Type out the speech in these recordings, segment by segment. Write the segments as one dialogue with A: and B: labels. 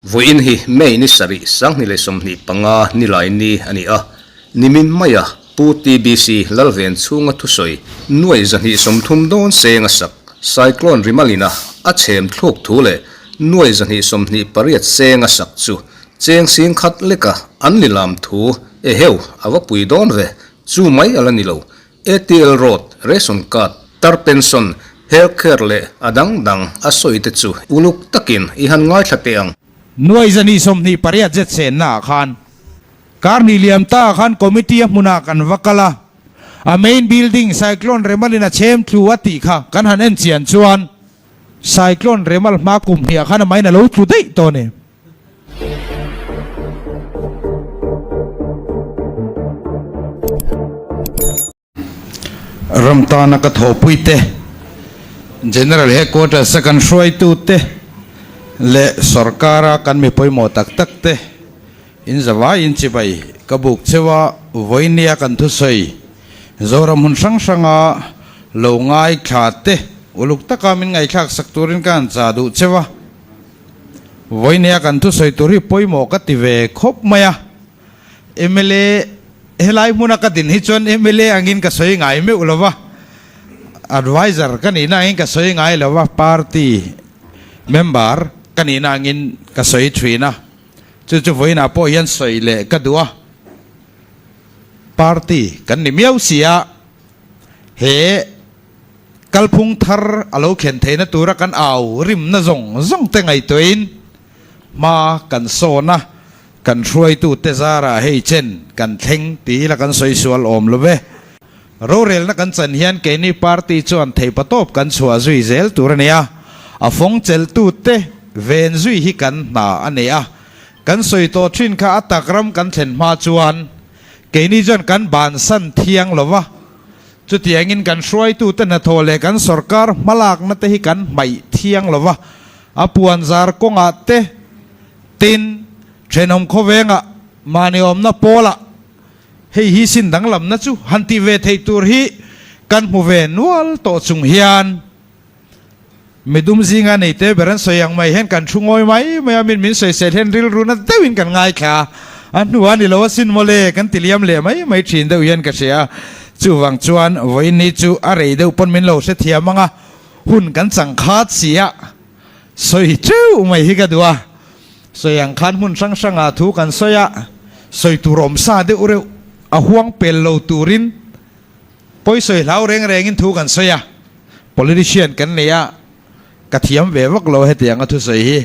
A: Vawiin hi May ni sarih 2025 nilai ni a ni a, nimin maia Pu TBC Lalven chhunga thusawi nuai 230 dawn seng a sak Cyclone Rimalina a chhem thluk thu leh nuai 228 seng a sak chu cheng sing khat leka an ni lam thu eheu a va pui dawn ve chu mai a la ni lo. ATL Road, Ration Card, Tar Pension, Health Care leh a dang dang a sawi te chu uluk takin i han ngaithla teh ang.
B: Nuai 228 zet senna ah khan kar hnih liam ta ah khan committee a hmunah kan va kal a, a main building Cyclone Remal in a chhem thlu a tih kha kan han en chian chuan Cyclone Remal hma kum hnih ah khan a main a lo tlu daih tawh a ni. Ram tana ka thawhpuite, General Headquarters a kan hruaitute leh sorkara kan mi pawimawh tak tak te in zavaiin chibai ka buk cheu a, vawinia kan thusawi Zoram hmun hrang hranga lo ngaithla te uluk taka min ngaihthlak sak turin ka han chah duh cheu a. Vawinia kan thusawi tur hi pawimawh ka ti ve khawp mai a, mla helai hmuna ka din hi chuan mla angin ka sawi ngai meuh lo va, adviser ka nihna angin ka sawi ngai lo va, party member ka nihna angin ka sawi thin a, chu chu vawiinah pawh hian sawi leh ka duh a, party kan ni miau si a, he. Kalphung thar a lo thlen theihna tura kan au rimna zawng zawng te ngaihtuahin hma kan sawn a, kan hruaitute zarah hei chen kan thleng ti ila kan sawi sual awm lo ve. Rorelna kan chan hian keini party chuan theihpatawp kan chhuah zui zel tur a ni a, a fawng chelhtute ven zui hi kan hna a ni a. Kan sawi tawh thin kha a tak ram kan thlen hma chuan keini chuan kan bansan thiang lo va. Chutiangin kan hruaitute hnathawh leh kan sorkar hmalakna te hi kan hmaih thiang lo va, a puanzar kawngah te, tin, thenawm khawvengah, mahni awmna pawlah hei hi sin danglamna chu han tih ve theih tur hi kan hmu ve nual tawh chung hian midum zinga nei te ber an sawi ang mai hian kan thu ngawi mai mai a, min min sawisel hian rilru na deuhin kan ngaithla a, a hnuah a ni lo asin mawle kan ti liam leh mai mai thin deuh hian ka hria a, chuvang chuan vawiin ni chu a rei deuh pawn min lo hrethiam ang a, hun kan chang khat si a, sawi teuh mai hi ka duh a, sawi ang khan hmun hrang hrangah thu kan sawi a, sawi tur awm sa deuh reuh a huang pel lo turin Pawi sawi hlau reng rengin thu kan sawi a, politician kan nei a, ka thiam ve vak lo hetiang a thusawi hi.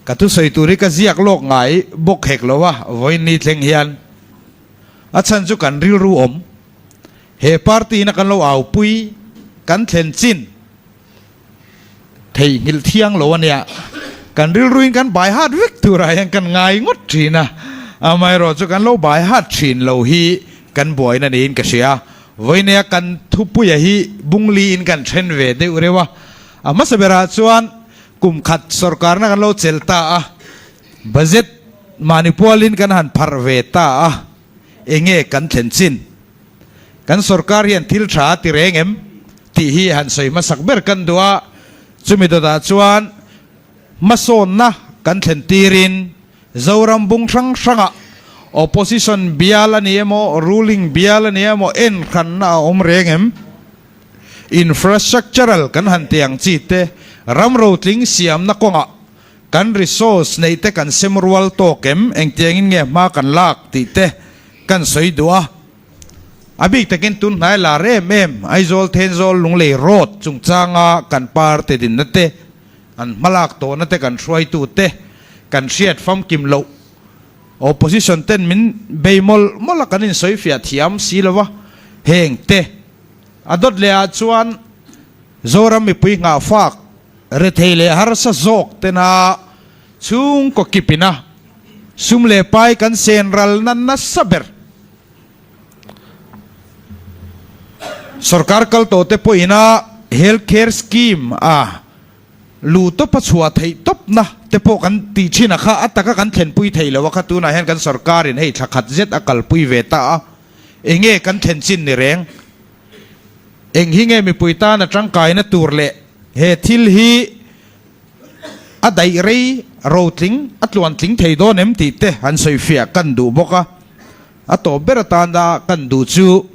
B: Ka thusawi tur hi ka ziak lawk ngai bawk hek lo a, vawiin ni thleng hian a chhan chu kan rilru awm. He party in a kan lo aupui kan thlen chin theihnghilh thiang lo a nia, kan rilruin kan bai hat vek turah hian kan ngai ngawt thin a, amaherawh chu kan lo bai hat thin lo hi kan buaina niin ka hria. Vawinia kan thupuia hi bungli in kan then ve deuh reuh a, a hmasa berah chuan kum khat sorkarna kan lo chel ta a, budget mahni pualin kan han pharh ve ta a, enge kan thlen chin? Kan sorkar hian thil tha a ti reng em? tih hi han sawi hmasak ber kan duh a, chumi dawtah chuan hmasawnna kan thlen tirin Zoram bung hrang hrangah opposition bial a ni emaw, ruling bial a ni emaw en hranna a awm reng em? Infrastructural kan han ti ang chi te, ram rotling siamna kawngah kan resource neih te kan sem rual tawk em? Engtiangin nge hma kan lak tih te kan sawi duh a. A bik takin tun hnai lar em em Aizawl Thenzawl Lunglei Road chungchanga kan party dinna te, an hmalak tawhna te kan hruaitu te kan hriat famkim loh opposition ten min bei mawlh mawlh a kan insawifiah thiam si lo va, heng te a dawt leh ah chuan Zoram mipui nghahfak rethei leh harsa zawk tena chhungkaw kipina Sum leh pai kan sen ralna nasa ber. Sorkar kal tawh te pawhin a Health Care Scheme a luh tawp a chhuah theih tawpna te pawh kan tih thin a kha a taka kan thlenpui thei lo a kha tunah hian kan sorkarin hei thla khat zet a kalpui ve ta a, enge kan thlen chin ni reng? Eng hi nge mipui tan a tangkaina tur leh he thil hi A daih rei rotling a tluantling thei dawn em tih te han sawifiah kan duh bawk a. A tawp ber atana kan duh chu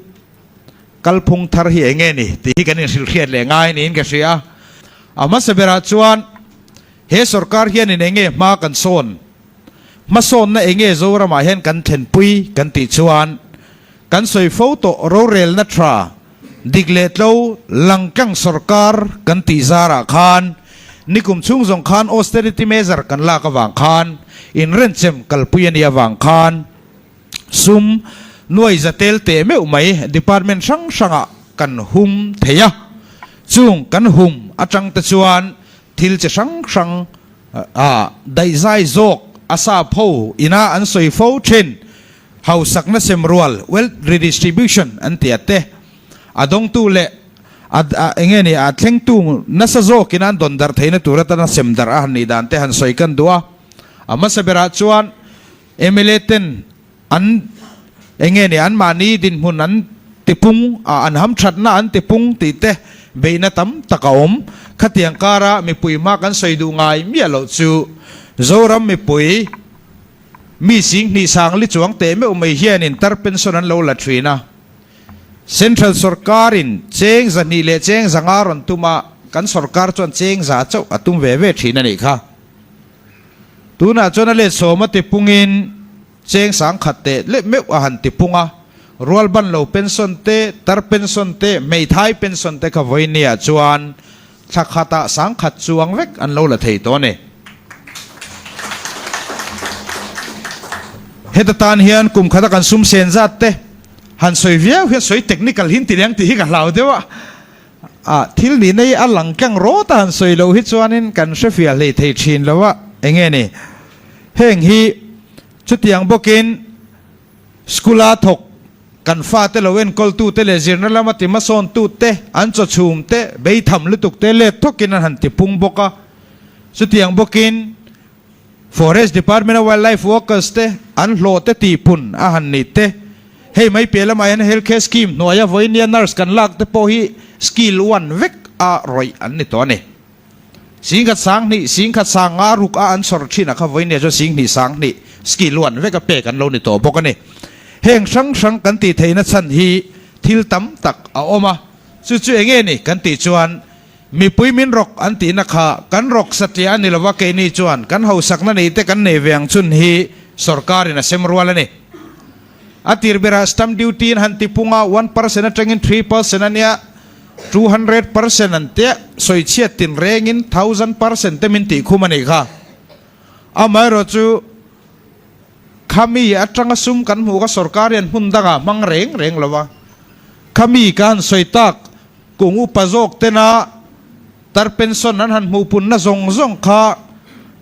B: kalphung thar hi eng nge ni tih hi kan inhrilhhriat leh ngai niin ka hria a. A hmasa berah chuan he sorkar hianin eng nge hma kan sawn, hmasawnna eng nge Zoramah hian kan thlenpui kan tih chuan kan sawi fo tawh rorelna tha dik leh tlo langtlang sorkar kan tih zarah khan nikum chhung zawng khan austerity measure kan lak avang khan inrenchem kalpui a nih avang khan sum nuai za tel teh meuh mai department hrang hrangah kan hum thei a, chung kan hum atang te chuan thil chi hrang hrang ah daihzai zawk a sap ho ina an sawi fo thin hausakna sem rual, wealth redistribution, an ti a te, a dawngtu leh a eng nge ni a thlengtu nasa zawkin an dawn darh theihna tur atana sem darh a han nih dan te han sawi kan duh a, a hmasa berah chuan mla ten an eng nge ni anmahni dinhmun an tipung a, an hamthatna an tipung tih te beihna tam tak a awm. Khatiang kara mipui hma kan sawi duh ngai miah loh chu Zoram mipui mi sing hnih sang li chuang teh meuh mai hianin tar pension an lo la thin a. Central sorkarin cheng 200 leh cheng 500 rawn tum a, kan sorkar chuan cheng 100 chauh a tum ve ve thin a nih kha. Tunah chuan a let sawm a ti pungin cheng 1000 teh leh meuh a han ti pung a, rual ban lo pension te, tar pension te, hmeithai pension te kha vawinia chuan thla khatah 1000 chuang vek an lo la thei tawh a ni. Heta tan hian kum khata kan sum sen zat te han sawi viau hian sawi technical hi an ti leng tih hi ka hlau deuh a. A thil nihna hi a lang tlang rawt a han sawi loh hi chuanin kan hre fiah hlei thei thin lo a, eng nge ni? Heng hi chutiang bawkin school-a thawk kan fate lo enkawltute leh zirna lama ti hmasawntute an chawchhumte beitham lutukte let thawkin an han tipung bawk a, chutiang bawkin Forest Department a Wildlife Workers te an hlawh te tihpun a han ni te. Hei mai piah lamah hian Health Care Scheme hnuaia vawinia nurse kan lak te pawh hi skill one vek a rawih an ni tawh a ni. 10,000 2,000 10,000 500 ruk a an chhawr thin a kha vawinia chuan 2,000 2,000 skill one vek a pek an lo ni tawh bawk a ni. Heng hrang hrang kan tih theihna chhan hi thil tam tak a awm a, chu chu enge ni kan tih chuan Mipui min rawk an tihna kha kan rawk satliah a ni lova keini chuan kan hausakna nei te kan nei ve ang chun hi sorkarin a sem rual a ni. A tir berah stamp duty in han tipung a, 1% atangin 3% a nia, 200% an tia, sawichhiat tin rengin 1000% te min tihkhum a nih kha. Amaherawh chu khami atanga sum kan hmuh kha sorkar hian hmun dangah hmang reng reng lova, khami ka han sawi tak Kung upa zawk tena tar pension an han hmuhpunna zawng zawng kha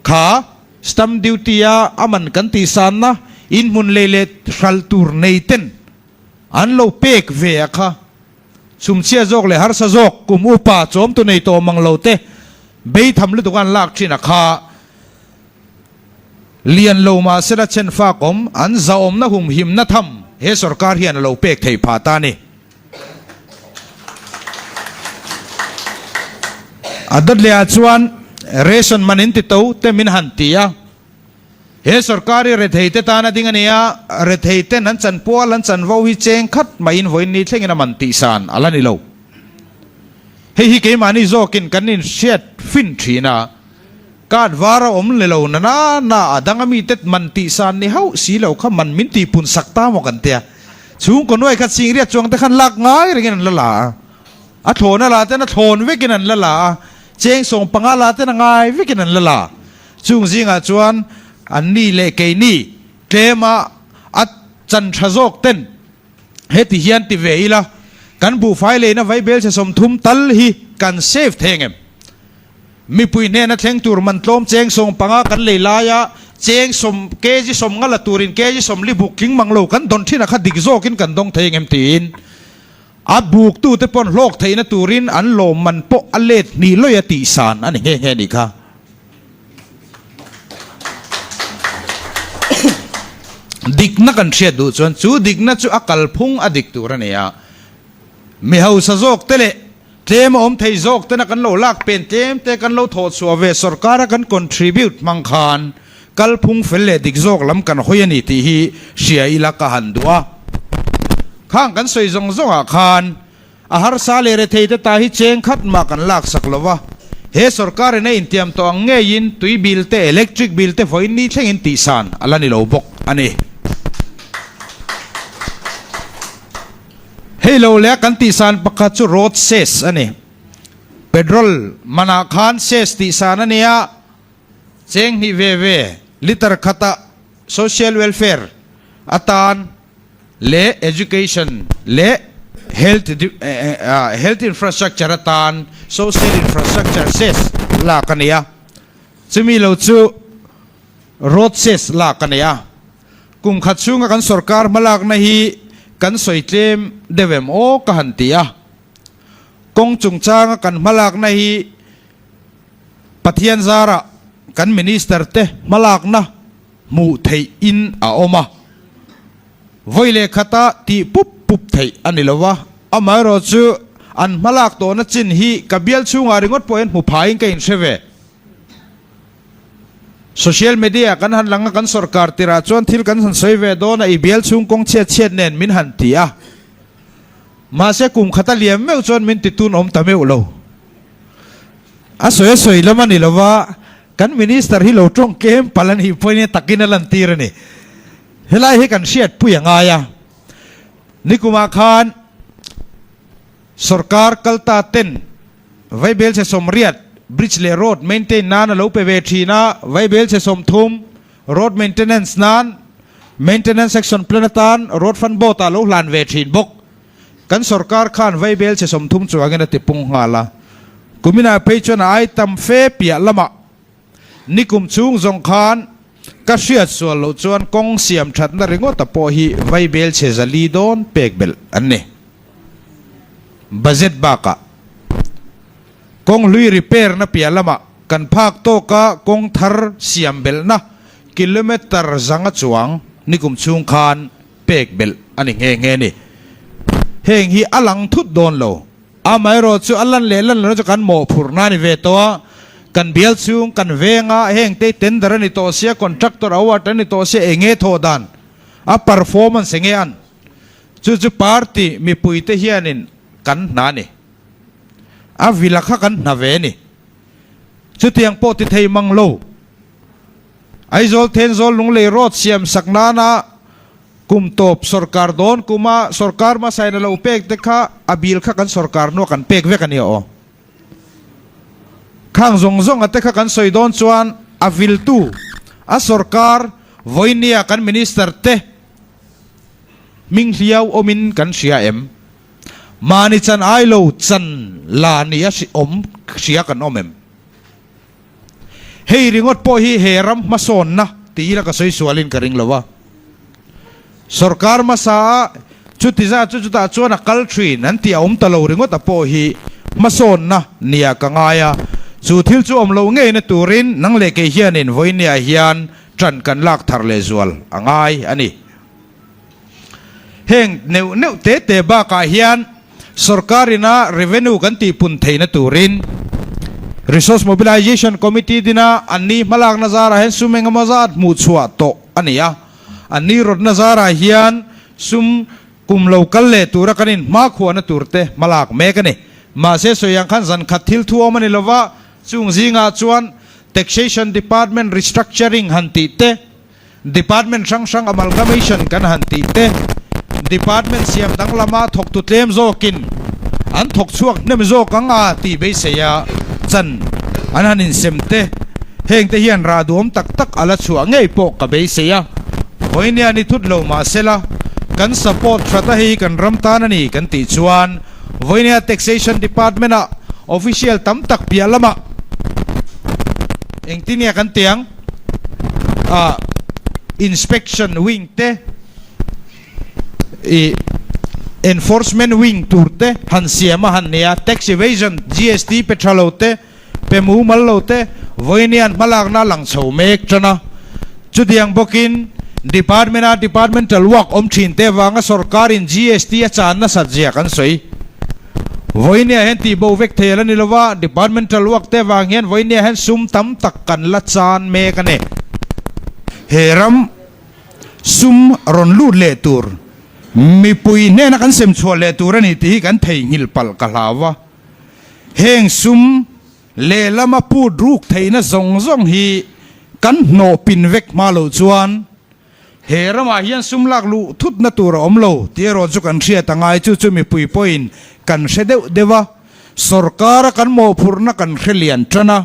B: kha stamp duty a a man kan tihsanna inhmun lei leh hral tur nei ten an lo pek ve a kha chhumchhia zawk leh harsa zawk kum upa chawmtu nei tawh mang lo te beitham lutuk an lak thin a kha lian lo mahsela chenfak awm an zahawmna humhimna tham he sorkar hian a lo pek thei phah ta a ni. A dawt leh ah chuan ration man in ti to te min han ti a, he sorkar hi rethei te tan a ding a ni a, rethei ten an chanpual an chanvo hi cheng khat maiin vawiin ni thlengin a man tih san a la ni lo. Hei hi keimahni zawkin kan inhriat fin thin a, card var a awm le lo na na na a dang a mite man tih san ni hauh si lo kha man min tihpun sak ta maw kan tia. Chhungkaw nuai kha chingriat chuang te khan lak ngai rengin an la la a, a thlawn a la ten a thlawn vekin an la la a, cheng 15 la ten a ngai vekin an la la. Chung zingah chuan an ni leh keini tlema a chan tha zawk ten heti hian ti ve ila, kan buhfai leina vaibel chhe 30 tal hi kan save thei angem? Mipui hnena thleng tur man tlawm cheng 15 kan lei laia cheng sawm kg 50 la turin kg 40 buk tling mang lo kan dawn thin a kha dik zawkin kan dawng thei engem tiin a buktute pawn hlawk theihna turin an lawm man pawh a let hnih lawia tihsan a ni nghe nghe nih kha. Dikna kan hriat duh chuan chu dikna chu a kalphung a dik tur a ni a, mi hausa zawk te leh. Tlem a awm thei zawk tena kan lo lak pen tlem te kan lo thawh chhuah ve sorkara kan contribute hmang khan kalphung fel leh dik zawk lam kan hawi a ni tih hi hria ila ka han duh a. Khang kan sawi zawng zawngah khan a harsa leh rethei te ta hi cheng khat mah kan lak sak lo va, he sorkar in a intiam tawh ang ngeiin tui bill te electric bill te vawiin ni thlengin tihsan a la ni lo bawk a ni. Hei lo leh a kan tihsan pakhat chu road cess a ni. Petrol manah khan cess tihsan a nia, cheng hnih ve ve litre khata social welfare atan leh education leh health health infrastructure atan social infrastructure cess lak a ni a, chumi lo chu road cess lak a ni a. Kum khat chhunga kan sorkar hmalakna hi kan sawi tlem deuh em aw ka han ti a. Kawng chungchanga kan hmalakna hi Pathian zarah kan Minister te hmalakna hmuh theih in a awm a. Vawi leh khata tih pup pup theih a ni lo a, amaherawhchu an hmalak tawhna chin hi ka bial chhungah ringawt pawh hian hmu phaiin ka inhre ve. Social media kan han lang a, kan sorkar tirah chuan thil kan han sawi ve dawn a, i bial chhung kawng chhiat chhiat nen min han ti a. Mahse kum khat a liam meuh chuan min ti tun awm ta meuh lo. A sawi a sawi lam a ni lova, kan minister hi lo tawng tlem palh a nih pawhin takin a lantir a ni. Helai hi kan hriatpui a ngai a. Nikumah khan sorkar kalta ten Vaibelchhe 80 bridge leh road maintain nan a lo pe ve thin a, Vaibelchhe 30 road maintenance nan maintenance action plan atan road fund board ah lo hlan ve thin bawk. Kan sorkar khan Vaibelchhe 30 chuangin a tipung nghal a, kuminah phei chuan a ai tam fe piah lamah nikum chhung zawng khan ka hriat sual loh chuan kawng siam thatna ringawta pawh hi Vaibelchhe 400 dawn pek belh an ni. Budget bakah kawng hlui repair na piah lamah kan phak tawka kawng thar siam belhna kilometre 500 chuang nikum chhung khan pek belh a ni nghe nghe ni. Heng hi a lang thut dawn lo. Amaherawh chu a lan leh lan lohna chu kan mawhphurhna a ni ve tawh a. Kan bial chhung kan venga heng te tender a ni tawh sia, contractor award a ni tawh sia eng nge thawh dan a performance eng nge an Chu chu party mipuite hianin kan hna ni. A vila kha kan hna ve ni. Chutiang pawh ti thei mang lo. Aizawl Thenzawl Lunglei Road siam sak nana kum tawp sorkar dawn kuma sorkar hmasain a lo pek te kha a bil kha kan sorkar hnua kan pek vek a nia aw. Khang zawng zawng a te kha kan sawi dawn chuan a viltu a sorkar vawinia kan minister te Hming hliau awmin kan hria em? Mahni chan ai lo chan la ni a awm hria kan awm em? Hei ringawt pawh hi he ram hmasawnna ti ila ka sawi sualin ka ring lo a. Sorkar hmasa a chuti zat chu chutah chuan a kal thin an tih a awm ta lo ringawt a pawh hi hmasawnna nia ka ngai a. Chu thil chu awm loh ngeina turin nang leh kei hianin vawinia hian ṭan kan lak thar leh zual a ngai a ni. Heng neuh neuh te te bakah hian sorkar ina revenue kan tihpun theihna turin Resource Mobilization Committee dina an ni hmalakna zarah hian sum engemaw zat hmuh chhuah tawh a ni a. An ni rawtna zarah hian sum kum lo kal leh tura kan inhmakhuahna turte hmalak mek a ni. Mahse sawi ang khan zan khat thil thu awm a ni lova, chung zingah chuan Taxation Department restructuring han tih te, Department hrang hrang amalgamation kan han tih te, Department siam danglama thawktu tlem zawkin an thawk chhuak hnem zawk ang a tih beisei a chan an han insem te, heng te hian rah duhawm tak tak a la chhuah ngei pawh ka beisei a. Vawinia ni thut lo mahsela kan support that a hei kan ram tan a ni kan tih chuan Vawinia Taxation Department ah official tam tak piah lamah engtin nge kan ti ang? Ah Inspection Wing te ih Enforcement Wing tur te han siam a han nia, Tax Evasion, GST pe tha lo te, pe mumal lo te vawinia an hmalakna a lang chho mek tan a. Chutiang bawkin Department a Departmental Work awm thin te avanga sorkarin GST a chan nasat zia kan sawi. Vawinia hian tihbo vek thei a la ni lova, departmental work te vang hian vawinia hian sum tam tak kan la chan mek a ni. He ram sum rawn lut leh tur, mipui hnena kan sem chhuah leh tur a ni tih hi kan theihnghilh palh ka hlau va. Heng sum Lehlama put ruk theihna zawng zawng hi kan hnawh pin vek hma loh chuan he ramah hian sum lak luh thutna tur a awm lo tih erawh chu kan hriat a ngai. Chu chu mipui pawhin kan hre deuh deuh a, sawrkara kan mawhphurhna kan hre lian tan a,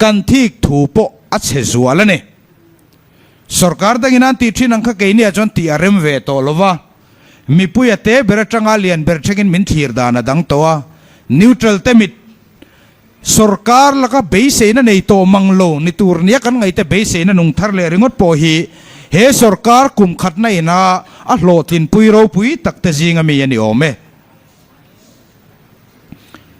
B: kan thik thu pawh a chhe zual a ni. Sawrkar dangin an tih thin ang kha keiniah chuan tih a rem ve tawh lo va, mipui a te ber atanga lian ber thlengin min thlir dan a dang tawh a, neutral te mit Sorkar laka beiseina nei tawh mang lo ni tur nia kan ngaihte beiseina nung thar leh ringawt pawh hi he sorkar kum khatna ina a hlawhtlinpui ropui tak te zinga mi a ni awm e.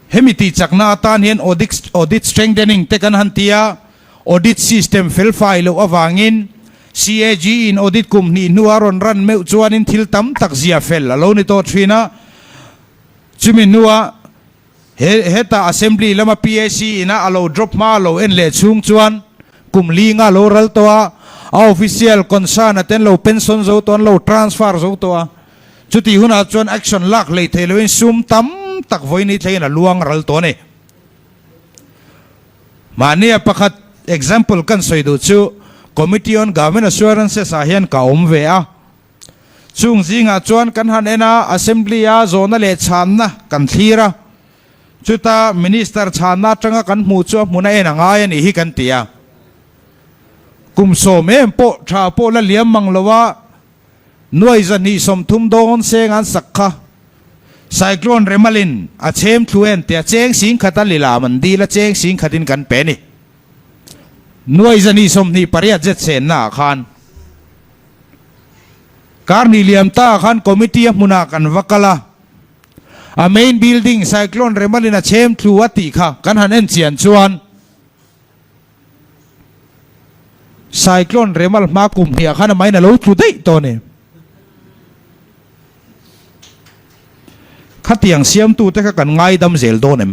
B: Hemi tihchakna atan hian audit audit strengthening te kan han ti a, audit system felfai loh avangin CAG in audit kum hnih hnua rawn ran meuh chuanin thil tam tak zia fel a lo ni tawh thin a, chumi hnua He heta Assembly lama PAC ina a lo drop hma a lo en leh chhung chuan kum li nga lo ral tawh a, a official concern a ten lo pension zo tawh an lo transfer zo tawh a, chutih hunah chuan action lak hlei thei loin sum tam tak vawiin thlengin a luang ral tawh a ni. Mahnia pakhat example kan sawi duh chu Committee on Government Assurances ah hian ka awm ve a, Chung zingah chuan kan han en a, Assembly-a zawhna leh chhanna kan thlir a, chuta Minister chhanna atanga kan hmuh chu a hmun a en a ngai a nih hi kan ti a. Kum sawm em pawh tha pawh la liam mang lo a, nuai 230 dawn seng an sak kha. Cyclone Remalin a chhem thlu en tia cheng sing khat a lilam an dil a, cheng sing khatin kan pe a ni. Nuai 228 zet senna ah khan. Kar ni liam ta khan committee a hmunah kan va kal a, a main building cyclone Remalin a chhem thlu a tih kha kan han en chian chuan cyclone Remal hma kum hniah khan a main a lo tlu daih tawh a ni. Khatiang siamtute kha kan ngaidam zel dawn em?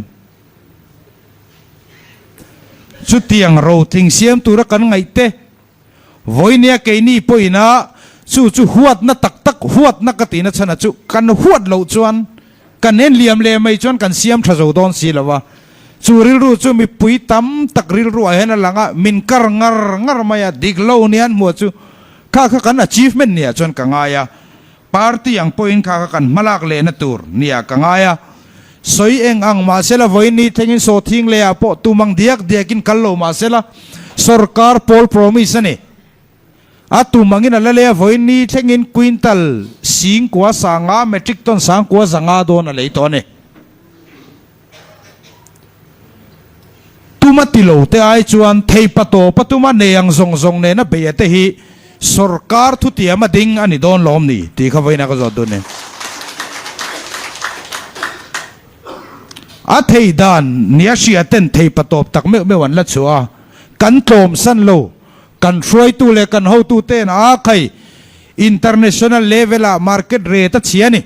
B: Chutiang rotling siam tura kan ngaihte Vawinia keini pawhina chu chu huatna tak tak huatna ka tihna chhan a chu kan huat loh chuan kan en liam leh mai chuan kan siam tha zo dawn si lo a, chu rilru chu mipui tam tak rilru ah hian a lang a, min kar ngar ngar mai a, dik lo nia an hmuh chu kha kha kan achievement nia chuan ka ngai a, party ang pawhin kha kha kan hmalak lehna tur nia ka ngai a, sawi eng ang mahsela vawiin ni thlengin sawhthing leh ah pawh tum ang diak diakin kal lo mahsela Sorkar pawl promise a ni. A tum angin a la lei a, vawiin ni thlengin quintal singkua sanga metric ton sangkua zanga dawn a lei tawh a ni. Tuma ti lo te ai chuan theipa tawpa tuma nei ang zawng zawng nena beia te hi sorkar thutiam a ding a ni dawn lawm ni tih kha vawiin a ka zawt dun e. A thei dan nia hria ten thei patawp tak meuh meuh an la chhuah a, kan tlawm san lo, kan hruaitu leh kan hotu ten a khai international level ah market rate a chhia a ni.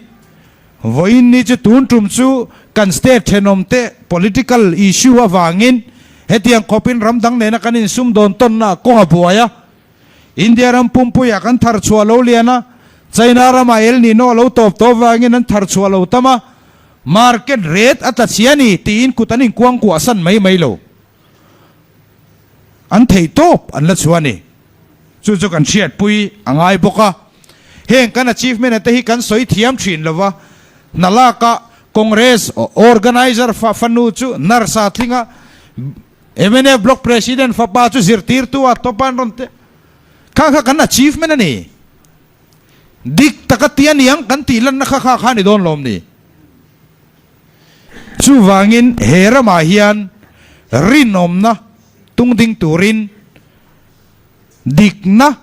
B: Vawiin ni chu tun tum chu kan state thenawm te political issue avangin hetiang khawpin ram dang nena kan insumdawn tawnna kawng a buai a, India ram pumpuiah kan thar chhuah lo lian a, China ramah El Nino a lo tawp tawp vangin an thar chhuah lo tam a, market rate a tla chhia a ni tiin kut an inkuangkuah san mai mai lo. An theih tawp an la chhuah a ni. Chu chu kan hriatpui a ngai bawk a. Heng kan achievement te hi kan sawi thiam thin lo va, hna laka Congress organiser fa fanu chu nurse-a tling a, Mnf Block President fapa chu zirtirtu a tawp a an rawn ti. Kha kha kan achievement a ni. Dik taka ti a niang kan tih lanna kha kha kha a ni dawn lawm ni. Chuvangin he ramah hian rinawmna tungding turin dikna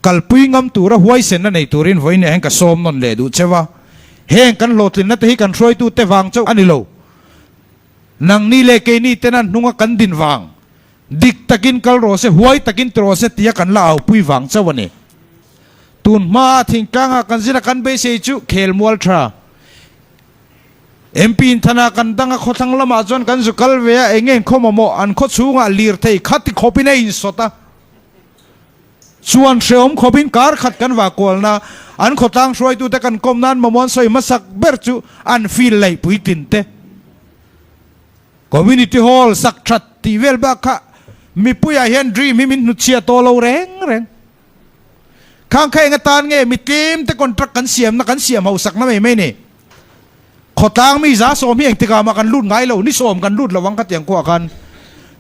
B: kalpui ngam tura huaisenna nei turin vawiin ah hian ka sawm nawn leh duh cheu a. Heng kan hlawhtlinna te hi kan hruaitute vang chauh a ni lo. Nangni leh keini tena hnunga kan din vang, dik takin kal rawh se, huai takin ti rawh se tia kan la aupui vang chauh a ni. Tun hmaa thingtlanga kan zira kan beisei chu khel mual tha. MP in thana kan dang a khawthlang lamah chuan kan zu kal ve a, eng nge khaw mamawh an khaw chhungah lirthei khati khawpin a insawt a, chuan hrehawm khawpin kar khat kan vah kualna an khawtlang hruaitute kan kawm nan mamawh an sawi hmasak ber chu an feel laih puitlin te. Community hall sak that tih vel bak kha mipuiah hian dream hi min hnutchhiah tawh lo reng reng. Khang kha eng atan nge mi tlem te contract kan siamna kan siam hausakna mai mai ni. Khawtlang mi za sawm hi engtikah mah kan lut ngai lo, ni sawm kan lut lo ang khatiang khuaah khan.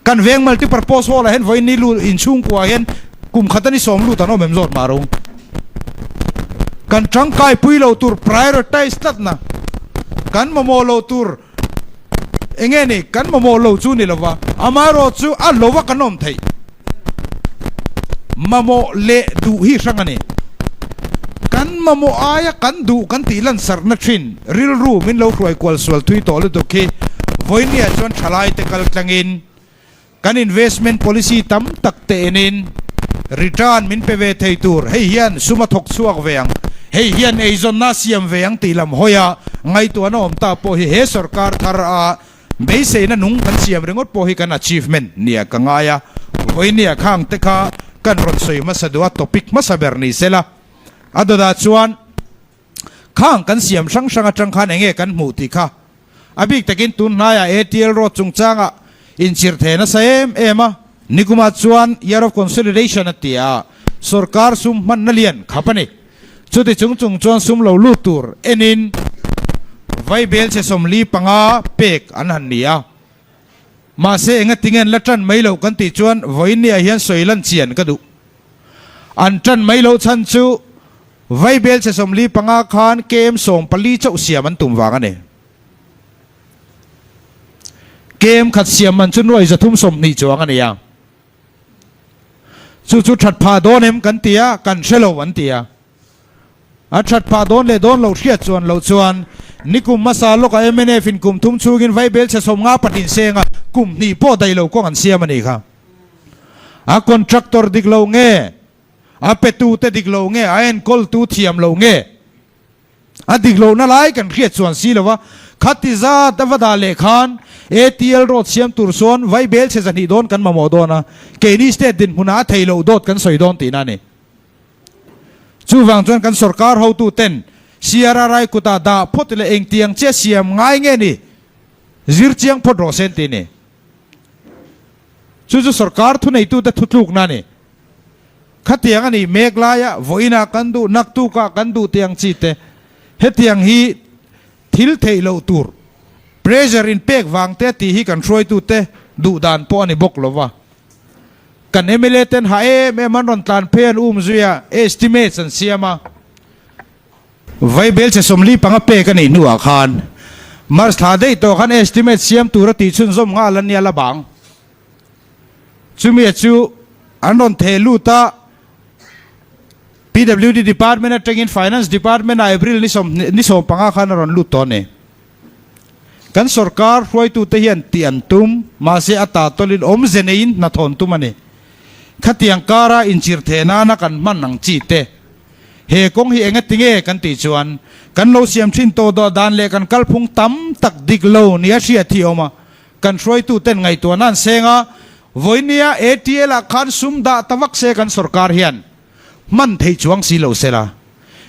B: Kan veng multipurpose hall ah hian vawiin ni lut inchhungkua hian kum khata ni sawm lut an awm em zawt mah ro. Kan tangkai pui lo tur prioritize tlatna kan mamawh lo tur Enge ni kan mamawh lo chu ni lova, amaherawh chu a lova kan awm theih. Mamawh leh duh hi hrang a ni. Kan mamawh aia kan duh kan tih lansarhna thin rilru min lo hruai kual sual thui tawh lutuk hi vawinia chuan thalaite kal tlangin Kan investment policy tam tak te enin return min pe ve thei tur, hei hian sum a thawk chhuak ve ang, hei hian eizawnna a siam ve ang tih lam hawia ngaihtuahna awm ta pawh hi he sorkar thar a beiseina nung kan siam ringawt pawh hi kan achievement nia ka ngai a, vawinia khang te kha kan rawn sawi hmasa duh a topic hmasa ber ni sela a dawtah chuan khang kan siam hrang hrang atang khan enge kan hmuh tih kha A bik takin tun hnaiah ATL road chungchangah inchirh thei nasa em em a, nikumah chuan Year of Consolidation a ti a, sorkar sum hmanna lian khap a ni. Chuti chung chung chuan sum lo lut tur enin vaibel che 45 pek an han ni a. Mahse enga tinge an la tan mai loh kan tih chuan vawiinniah hian sawi lan chian ka duh. An tan mai loh chhan chu Vaibel che 45 khan KM 14 chauh siam an tum vang a ni. KM khat siam man chu nuai 320 chuang a ni a. Chu chu that phah dawn em kan ti a, kan hre lo an ti a. A that phah dawn leh dawn lo hriat chuan loh chuan nikum hmasa lawkah mnf in kum thum chhungin Vaibel che 50 patling senga kum hnih pawh daih lo kawng an siam a nih kha. A contractor dik lo nge? A petute dik lo nge, a enkawltu thiam lo nge? A dik lohna lai kan hriat chuan si lo a, khati zat a va dah leh khan ATL road siam tur chuan vaibel chhe 200 dawn kan mamawh dawn a, keini state dinhmunah a thei loh dawt kan sawi dawn tihna a ni. Chuvang chuan kan sorkar hotuten CRRI kutah dah phawt ila engtiang chiah siam ngai nge ni zir chiang phawt rawh se an ti a ni. Chu chu sorkar thuneitute thutlukna a ni. Khatiang a nih mek laia vawiinah kan duh, naktukah kan duh tih ang chi te, hetiang hi thil theih loh tur, pressure in pek vang te tih hi kan hruaitute duh dan pawh a ni bawk lo va. Kan mla ten ha em em an rawn tlan phei an um zui a, estimates an siam a. Vaibel che 45 pek a nih hnuah khan March thla daih tawh khan estimate siam tur a tih chhunzawm nghal a nia la bang. Chumi chu an rawn theh lut a, PWD Department atangin Finance Department ah April ni ni 15 khan a rawn lut tawh a ni. Kan sorkar hruaitute hian tih an tum, mahse a ta tawlin awmze neiin hna thawn tum a ni. Khatiang kara inchirh theh nana kan hman ang chi te. He kawng hi enga tinge kan tih chuan kan lo siam thin tawh dawh dan leh kan kalphung tam tak dik lo nia hriat hi a awm a. Kan hruaituten ngaihtuahna an seng a, vawinia ATL ah khan sum dah ta vak se kan sorkar hian hman theih chuang si lo sela.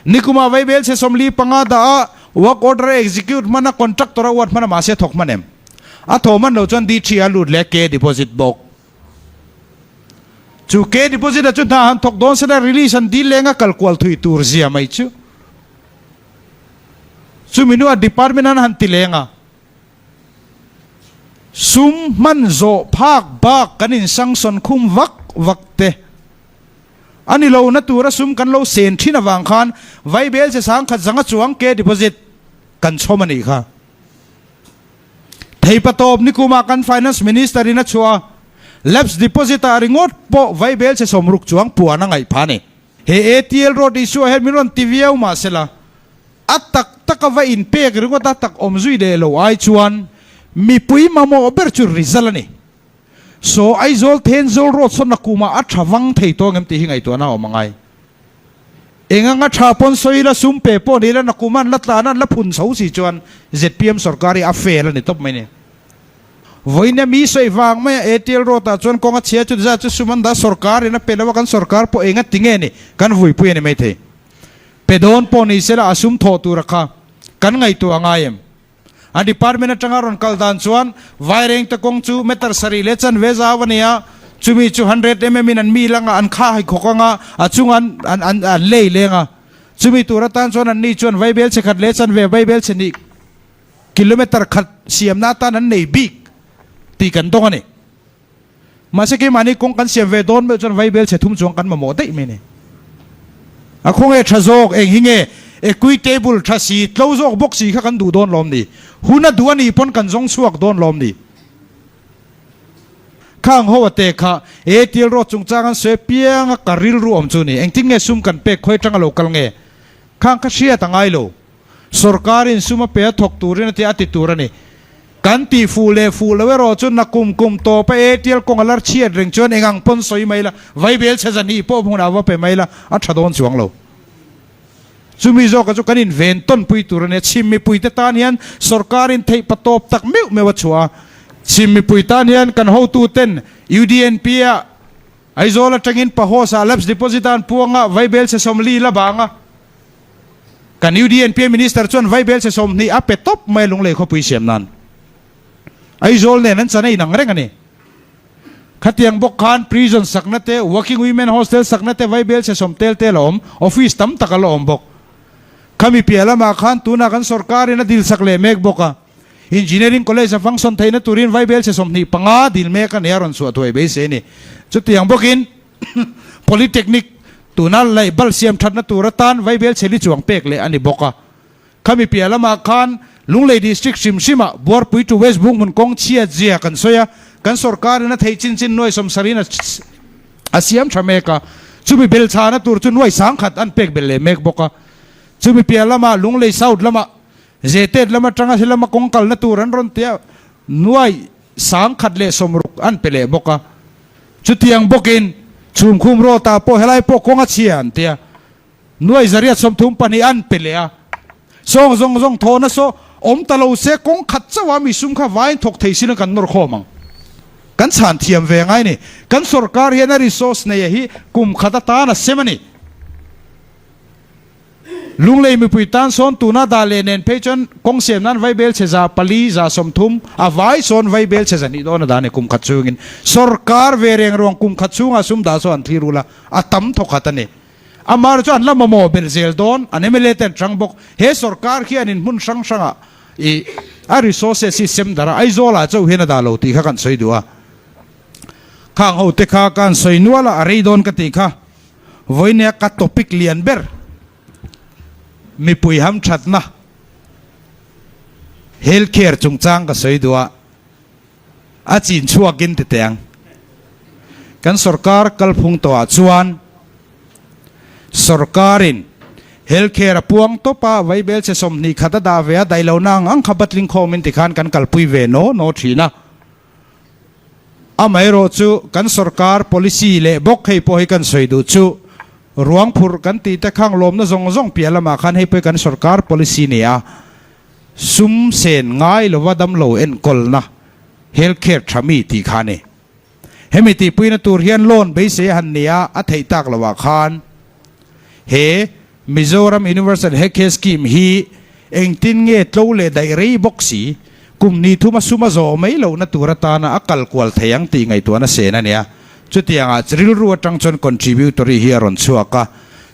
B: Nikumah vaibel chhe 45 dah a work order a execute hman a contractor a uat hman a mahse a thawk hman em? A thawh hman lo chuan D3 a lut leh K deposit bawk. Chu K deposit a chu hna han thawk dawn sela release an dil leng a kal kual thui tur zia mai chu. Chumi hnuah department an han ti leng a. Sum hman zawh phak bak kan insangsawn khum vak vak te a ni lo na tura sum kan lo sen thin avang khan vaibel che sangkhat zanga chuang ke deposit kan chhawm a nih kha. Theipatawp nikumah kan Finance Minister in a chhuah a, lapse deposit ah ringawt pawh vaibel che 60 chuang puan a ngaih phah a ni. He ATL road issue ah hian min rawn ti viau mahsela, A tak tak a va inpek ringawt a tak awm zui leh lo ai chuan mipui mamawh ber chu result a ni. Saw Aizawl Thenzawl road sawn a kumah a tha vang thei tawng em tih hi ngaihtuahna a awm a ngai. Eng anga tha pawn sawi ila, sum pe pawh ni ila, nakum an la tlan a, an la phun chho si chuan zpm sorkar hi a fail a ni tawp mai ni. Vawiin mi sawi vang mai a ATL road ah chuan kawng a chhia chu zat chu sum an dah sorkar in a pe lo a, kan sorkar pawh enga ti nge ni kan vuipui a ni maithei. Pe dawn pawh ni sela a sum thawh tur a kha kan ngaihtuah a ngai em? A department atanga rawn kal dan chuan Vairengte kawng chu meter sarih leh chanve zau a ni a, chumi chu 100 mm in an mi lang a, an kha hai khawk ang a, a chunga an an an an lei leng a. Chumi tur atan chuan anni chuan vaibel chhe khat leh chanve vaibel chhe hnih kilometer khat siamna atan an nei bik tih kan dawng a ni. Mahse keimahni kawng kan siam ve dawn meuh chuan vaibel chhe thum chuang kan mamawh daih mai a ni. A khawnge tha zawk eng hi nge equitable tha si tlo zawk bawk si kha kan duh dawn lawm ni? Hun a duh a nih pawn kan zawng chhuak dawn lawm ni? Khang ho a te kha e til rawt chungchang an sawi piang a ka rilru awm chu ni. Engtin nge sum kan pek khawi atanga lo kal nge? Khang kha hriat a ngai lo. Sorkarin sum a pe a thawk turin a ti a ti tur a ni. Kan tih fuh leh fuh lo erawh chu nakum kum tawp a ATL kawng a lar chhiat reng chuan eng ang pawn sawi mai la, vaibel chhe zan hi pawh hmunah va pe mai la, a tha dawn chuang lo. Chumi zawka chu kan inven tawnpui tur a nia. Chhim mipuite tan hian sorkarin theih pa tawp tak meuh meuh a chhuah a. Chhim mipui tan hian kan hotuten UDNP a Aizawl atangin Pahosa Lapse Deposit a an puang a, vaibel chhe 40 la bang a. Kan UDNPA Minister chuan vaibel chhe 20 a pe tawp mai a Lunglei khawpui siam nan. Aizawl nen an chan a inang reng a ni. Khatiang bawk khan prison sakna te, working women hostel sakna te vaibel chhe sawm tel te a la awm, office tam tak a la awm bawk. Khami piah lamah khan tunah kan sorkarin a dil sak leh mek bawk a. Engineering College a function theihna turin vaibel chhe 25 dil mek a ni a rawn chhuah thuai beisei a ni. Chutiang bawkin. Polytechnic tuna laih bal siam thatna tur atan vaibel chheli chuang pek leh a ni bawk a. Khami piah lamah khan Lunglei District hrim hrimah Buarpui to West Bunghmun kawng chhiat zia kan sawi a, kan sorkarin a theih chin chin nuai sawmsarhin a siam tha mek a, chumi bel chhana tur chu nuai sangkhat an pek belh leh mek bawk a. Chumi piah lamah Lunglei South lamah Zetet lam atanga helama kawng kalna tur an rawn tia nuai 1060 an pe leh bawk a. Chutiang bawkin chhumkhum rawtah pawh helai pawh kawng a chhia an tia, nuai 832 an pe leh a. Sawng zawng zawng thawhna saw awm ta lo se kawng khat chauh a mi sum kha vaiin thawk thei sin a kan nawr khawm ang. Kan chhan thiam ve ngai ni. Kan sorkar hian a resource neia hi kum khat atan a sem a ni. Lunglei mipui tan sawn tuna dah leh nen phei chuan kawng siam nan vaibel chhe 400 30 a vai sawn vaibel chhe 200 dawn a dah a ni kum khat chungin. Sorkar ve reng ruang kum khat chhungah sum dah sawn an thlir ul a, a tam thaw khat a ni. Amah chu an la mamawh belh zel dawn, an mla te an chang bawk. He sorkar hianin hmun hrang hrangah ih a resources hi sem darh a, Aizawlah chauh hian a dah lo tih kha kan sawi duh a. Khang ho te kha ka han sawi nual a, a rei dawn ka tih kha. Vawinia ka topic lian ber mipui hamthatna health care chungchang ka sawi duh a, a chin chhuakin ti teh ang. Kan sorkar kalphung tawhah chuan sorkarin health care a puang tawp a, vaibel chhe 21 a dah ve a, daihlohna ang ang kha batling khawmin tikhan kan kalpui ve naw naw thin a. Amaherawh chu kan sorkar policy leh bawk hei pawh hi kan sawi duh chu ruang phurh kan tih te khang lawmna zawng zawng piah lamah khan hei pawh hi kan sorkar policy ni a, sum sen ngai lova damlo enkawlna, health care tha mi tih kha a ni. Hemi tihpuina tur hian loan beisei a han ni a, a theih tak lohah khan he Mizoram Universal Health Care Scheme hi engtin nge tlo leh daih rei bawk si, kum ni thuma sum a zawh mai lohna tur atana a kal kual thei ang tih ngaihtuahna sen a nia. Chutiangah rilru atang chuan contributory hi a rawn chhuak a,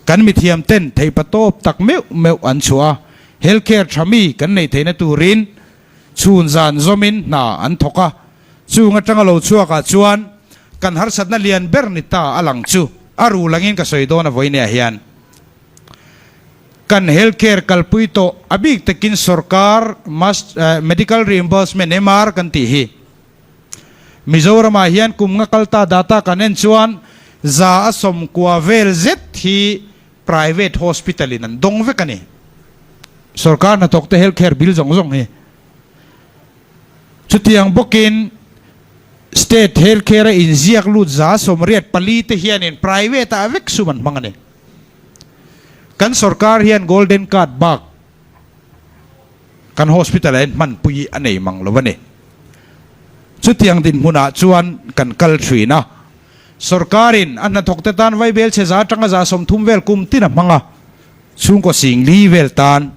B: kan mithiam ten theihpatawp tak meuh meuh an chhuah a, health care tha mi kan neih theihna turin chhun zan zawmin hna an thawk a, chung atanga lo chhuakah chuan kan harsatna lian ber ni ta a lang chu a ru langin ka sawi dawn a vawineah hian. Kan health care kalpui tawh a bik takin sorkar must medical reimbursement, MR, kan tih hi Mizoramah hian kum nga kal ta data kan en chuan 90% vel zet hi private hospital in an dawng vek a ni. Sorkar hnathawk te health care bill zawng zawng hi. Chutiang bawkin state health care a inziak lut 84% te hianin private ah vek sum an hmang a ni. Kan sorkar hian golden card bak kan hospital ah hian hmanpui a nei mang lo a ni. Chutiang dinhmunah chuan kan kal thin a. Sorkarin a hnathawkte tan vaibel chhe za atanga 30 vel kum tin a hmang a, chhungkaw 4000 vel tan.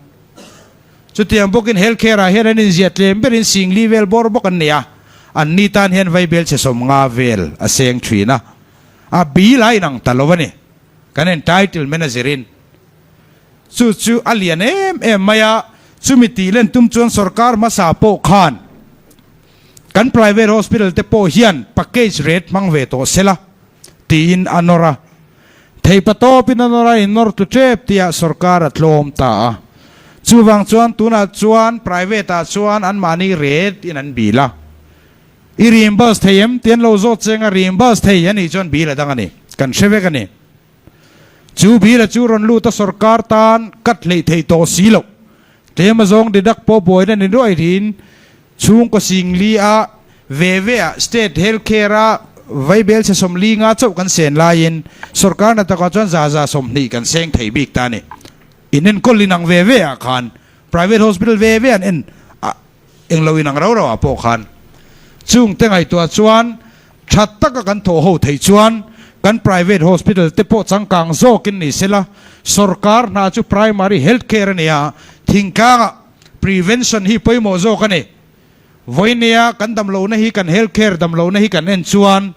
B: Chutiang bawkin health care ah hian an inziah tlem berin 4000 vel bawr bawk an nei a, anni tan hian vaibel chhe 50 vel a seng thin a. A bill a inang ta lo a ni. Kan entitlement a zirin. Chu chu a lian em em mai a, chumi tih len tum chuan sorkar hmasa pawh khan kan private hospital te pawh hian package rate hmang ve tawh sela tiin a nawr a. Theipa tawpin a nawr a, in nawr tlu tep tihah sorkar a tlawm ta a. Chuvang chuan tunah chuan private ah chuan anmahni rate in an bil a. I reimburse thei em? Ti an lo zawt cheng a, reimburse thei a nih chuan bill a dang a ni. Kan hre vek a ni. Chu bill a chu rawn lut a sorkar tan cut hleih theih tawh si loh. Tlem a zawng deduct pawh buaina ni nuai tiin chhungkaw 4000 a ve ve ah state health care a vaibel chhe 45 chauh kan sen laiin sorkar hnathawkah chuan 120 kan seng thei bik ta a ni. Inenkawl inang ve ve ah khan private hospital ve ve an en a Englo inang rau rau ah pawh khan chung te ngaihtuah chuan tha taka kan thawh ho theih chuan kan private hospital te pawh changkang zawkin ni sela, sorkar hna chu primary health care a ni a, thingtlangah prevention hi pawimawh zawk a ni. Vawinia kan damlohna hi kan health care damlohna hi kan en chuan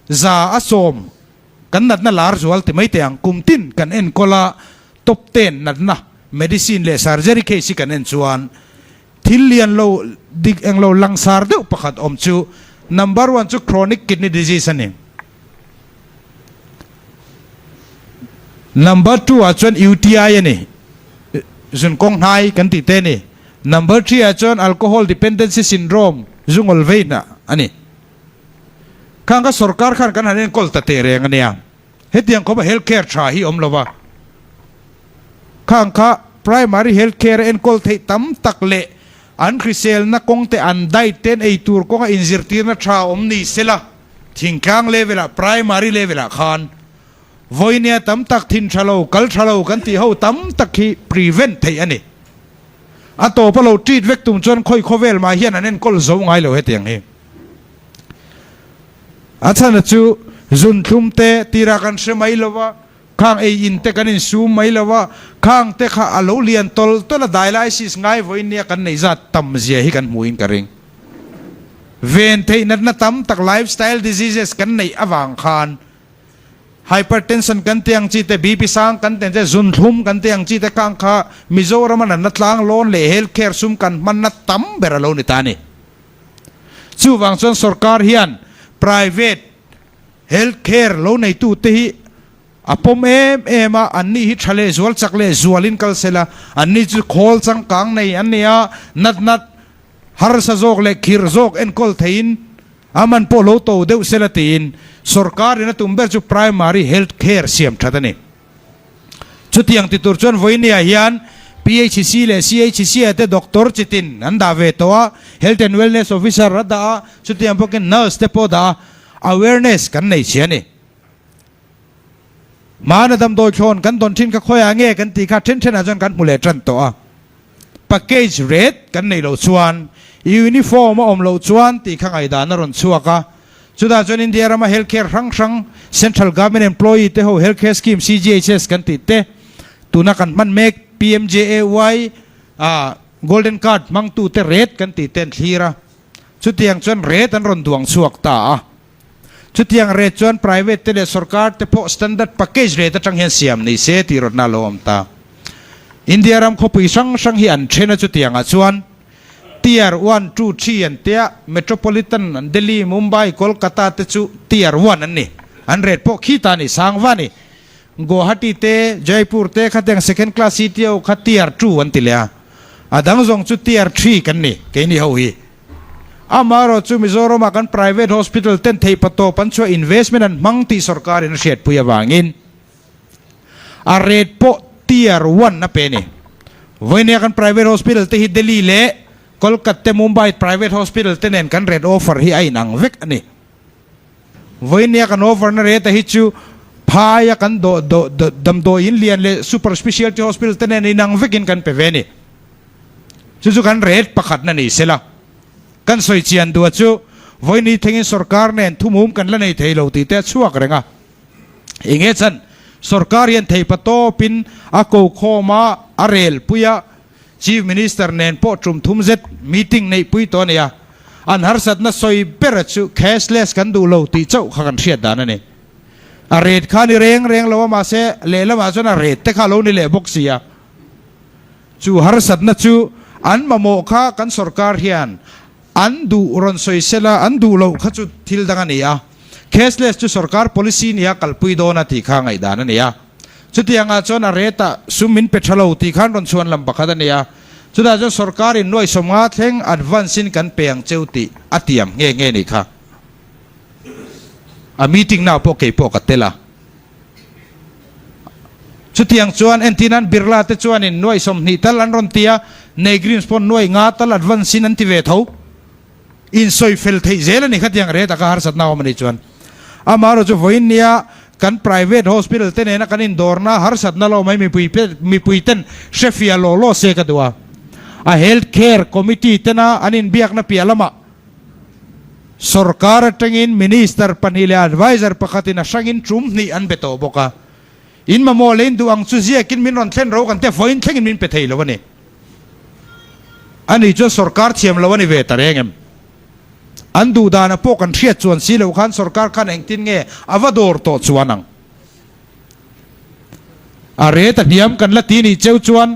B: 100% kan natna lar zual ti mai teh ang, kum tin kan enkawl a top ten natna medicine leh surgery case hi kan en chuan thil lian lo dik eng lo langsar deuh pakhat awm chu number one chu chronic kidney disease a ni. Number two ah chuan UTI a ni, zunkawng hnai kan tih te a ni. Number three ah chuan alcohol dependency syndrome, zungawl vei hna a ni. Khang kha sorkar khan kan han enkawl ta teh reng a nia. Hetiang khawpa health care tha hi awm lova, khang kha primary health care a enkawl theih tam tak leh an hriselna kawng te an diet ten ei tur kawnga inzirtirna tha awm ni sela, thingtlang level ah primary level ah khan vawinia tam tak thin tha lo, kal tha lo kan tih ho tam tak hi prevent theih a ni. A tawpa lo treat vek tum chuan khawi khawvel mah hian an enkawl zo ngai lo hetiang hi. A chhana chu zunthlum te tira kan hre mai lo va, khang ei in te kan insum mai lo va, khang te kha a lo lian tawlh tawlh a, dialysis ngai vawiin nia kan neih zat tam zia hi kan hmuhin ka ring. Ven theih natna tam tak lifestyle diseases kan neih avang khan hypertension kan tih ang chi te, BP sang kan tih ang chi te, zunthlum kan tih ang chi te khang kha Mizorama natna tlang lawn leh health care sum kan hmanna tam ber a lo ni ta a ni. Chuvang chuan sorkar hian private health care lo neitute hi a pawm em em a, anni hi tha leh zual chak leh zualin kal sela, anni chu khawl changkang nei an ni a, natnat harsa zawk leh khirh zawk enkawl theiin a man pawh lo to deuh sela tiin sorkarin a tum ber chu primary health care siam that a ni. Chutiang ti tur chuan vawinia hian PHC leh CHC ah te doctor chitin an dah ve tawh a, Health and Wellness Officer a dah a, chutiang bawkin nurse te pawh dah a, awareness kan nei chhia a ni. Hmana damdawi thlawn kan dawn thin kha khawiah nge kan tih kha then thenah chuan kan hmu leh tan tawh a. Package rate kan neih loh chuan uniform a awm loh chuan tih kha ngaihdan a rawn chhuak a. Chutah chuan India rama health care hrang hrang central government employee te ho health care scheme CGHS kan tih te tuna kan hman mek PMJAY ah golden card hmangtu te rate kan tih te an thlir a. Chutiang chuan rate an rawn duang chhuak ta a. Chutiang rate chuan private te leh sorkar te pawh standard package rate atang hian siam ni se tih rawtna a lo awm ta. India ram khawpui hrang hrang hi an then a chutiangah chuan Tier one, two, three an tia, Metropolitan an Delhi, Mumbai, Kolkata te chu Tier one an ni. An rate pawh khi ta a ni, sang va a ni. Guwahati te, Jaipur te khatiang second class city ho kha Tier two an ti leh a. A dang zawng chu Tier three kan ni, keini ho hi. Amaherawh chu Mizoram ah kan private hospital ten theih patawp an chhuah investment an hmang tih sorkar in a hriatpui avangin a rate pawh tier one a pe a ni. Vawinia kan private hospital te hi Delhi leh Kolkat te Mumbai private hospital te nen kan rate offer hi a inang vek a ni. Vawinia kan offer na rate a hi chu Phaia kan damdawi in lian leh super specialty hospital te nen inang vekin kan pe ve a ni. Chu chu kan rate pakhatna ni sela. Kan sawi chian duah chu vawiini thlengin sorkar nen thumum kan la nei thei lo tih te a chhuak reng a. Enge chan sorkar hian theipa tawpin a ko khawm a, a rel pui a, Chief Minister nen pawh tum thum zet meeting neih pui tawh a ni a. An harsatna sawi ber chu cashless kan duh lo tih chauh kha kan hriat dan a ni. A rate kha a ni reng reng lo a mahse lehlamah chuan a rate te kha a lo ni leh bawk si a. Chu harsatna chu an mamawh kha kan sorkar hian an duh rawn sawi sela an duh loh kha chu thil dang a ni a. Cashless chu sorkar policy nia kalpui dawn a tih kha ngaihdan a ni a. Chutiangah chuan a rate ah sum min pe tha lo tih khan rawn chhuan lam pakhat a ni a. Chutah chuan sorkarin nuai sawmnga thleng advance in kan pe ang cheu tih a tiam nghe nghe nih kha. A meeting naah pawh kei pawh ka tel a. Chutiang chuan entirnan Birla te chuanin nuai 20 tal an rawn ti a, Negrims pawh nuai nga tal advance in an ti ve tho. Insawi fel theih zel a ni khatiang rate a ka harsatna awm a nih chuan. Amaherawh chu vawiin nia kan private hospital te nena kan indawrna harsatna lo mai mipui mipui ten hrefiah law law se ka duh a. A health care committee tena an inbiakna piah lamah Sorkar atangin Minister pahnih leh Adviser pakhatin a hrangin tum hnih an be tawh bawk a. In mamawh leh in duh ang chu ziakin min rawn thlen ro kan tia vawiin thlengin min pe thei lo a ni. Ani chuan sorkar thiam lo a ni ve ta reng em? An duh dana pawh kan hriat chuan si lo khan sorkar khan engtin nge a va dawr tawh chuan ang? A rate a hniam kan la ti nih cheu chuan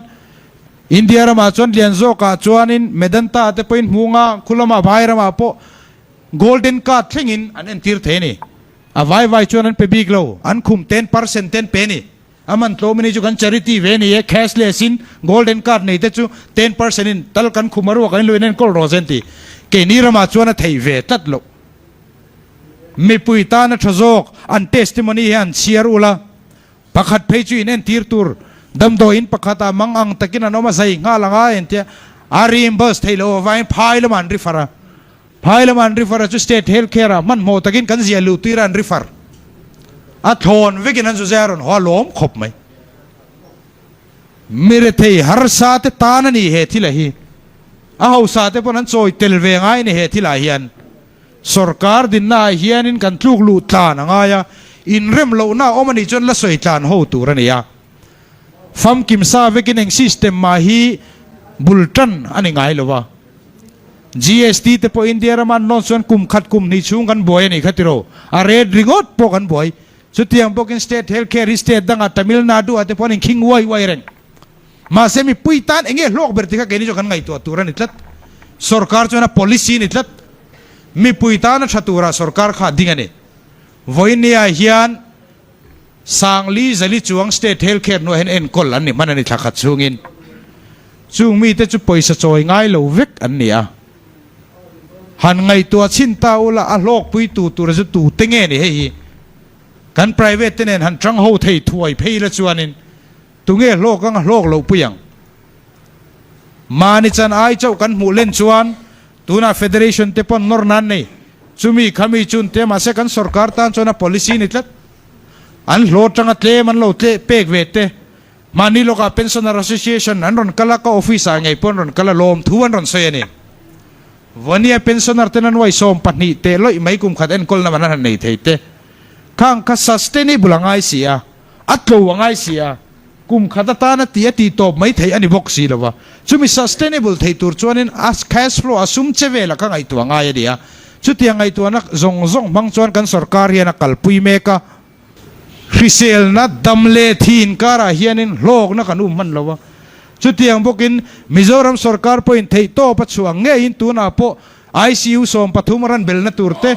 B: India ramah chuan lian zawkah chuanin Medanta te pawhin hmunga khu lamah vai ramah pawh Golden Card thlengin an entir thei a ni. A vai vai chuan an pe bik lo, an khum 10% te an pe a ni. A man tlawm a ni chu kan charity ve a ni e, cashless in Golden Card nei te chu 10% in tal kan khum a ruak an luin enkawl rawh se an ti. Keini ramah chuan a thei ve tlat loh. Mipui tana tha zawk an testimony hi an chhiar ula. Pakhat phei chu in entir tur damdawiin pakhatah mang ang takin an awm a, zai nghal ang a entia a reimburse theih loh avangin phai lamah an refer a. Phai lamah an refer a chu state health care ah hmanhmawh takin kan ziah luh tir a an refer. A thlawn vekin an zu zai a rawn haw a lawm khawp mai. Mirethei harsa te tan a ni he thil a hi. A hausa te pawn an chawi tel ve ngai a ni he thilah hian. Sorkar dinnaah hianin kan tluk luh tlan a ngai a, inrem lohna a awm a nih chuan la sawi tlan ho tur a ni a. Famkim sa vekin eng system mah hi bul tan a ni ngai lo a. GST te pawh India rama an lawn chuan kum khat kum hnih chhung kan buai a nih kha tiraw, a rate ringawt pawh kan buai. Chutiang bawkin state health care hi state dangah Tamil Nadu ah te pawh an inkhing uai uai reng. Mahse mipui tan enge hlawk ber ti kha keini chu kan ngaihtuah tur a ni tlat. Sorkar chuan a policy a ni tlat. Mipui tana tha turah sorkar kha a ding a ni. Vawinia hian Sangli Zali chuang State Health Care hnuaiah hian enkawl an ni hman a ni thla khat chhungin. Chung mite chu pawisa chawi ngai lo vek an ni a. Han ngaihtuah chhin ta ula a hlawkpui tu tura chu tute nge ni hei hi. Kan private te nen han tang ho thei thuai phei la chuanin Tunge hlawk anga hlawk loh pui ang? Mahni chan ai chauh kan hmuh len chuan tunah Federation te pawn nawr nan nei. Chumi khami chun te mahse kan sorkar tan chuan a policy ni tlat. An hlawh atanga tlem an lo tleh pek ve te. Mahni lawkah Pensioner Association an rawn kal a, ka office ah ngei pawh an rawn kal a, lawmthu an rawn sawi a ni. Vania pensioner ten an uai 12 teh lawih mai kum khat enkawlna man an han nei thei te. Khang kha sustainable a ngai si a. A tlo a ngai si a, kum khat atana tih a tih tawp mai theih a ni bawk si lo va. Chumi sustainable thei tur chuanin a cash flow a sum che velah ka ngaihtuah ngai a ni a. Chutiang ngaihtuahna zawng zawng hmang chuan kan sorkar hian a kalpui mek a. Hriselna dam leh thi inkarah hianin hlawkna kan um hman lo va. Chutiang bawkin Mizoram sorkar pawhin theihtawp a chhuah ngeiin tunah pawh ICU 13 a ran belna tur te,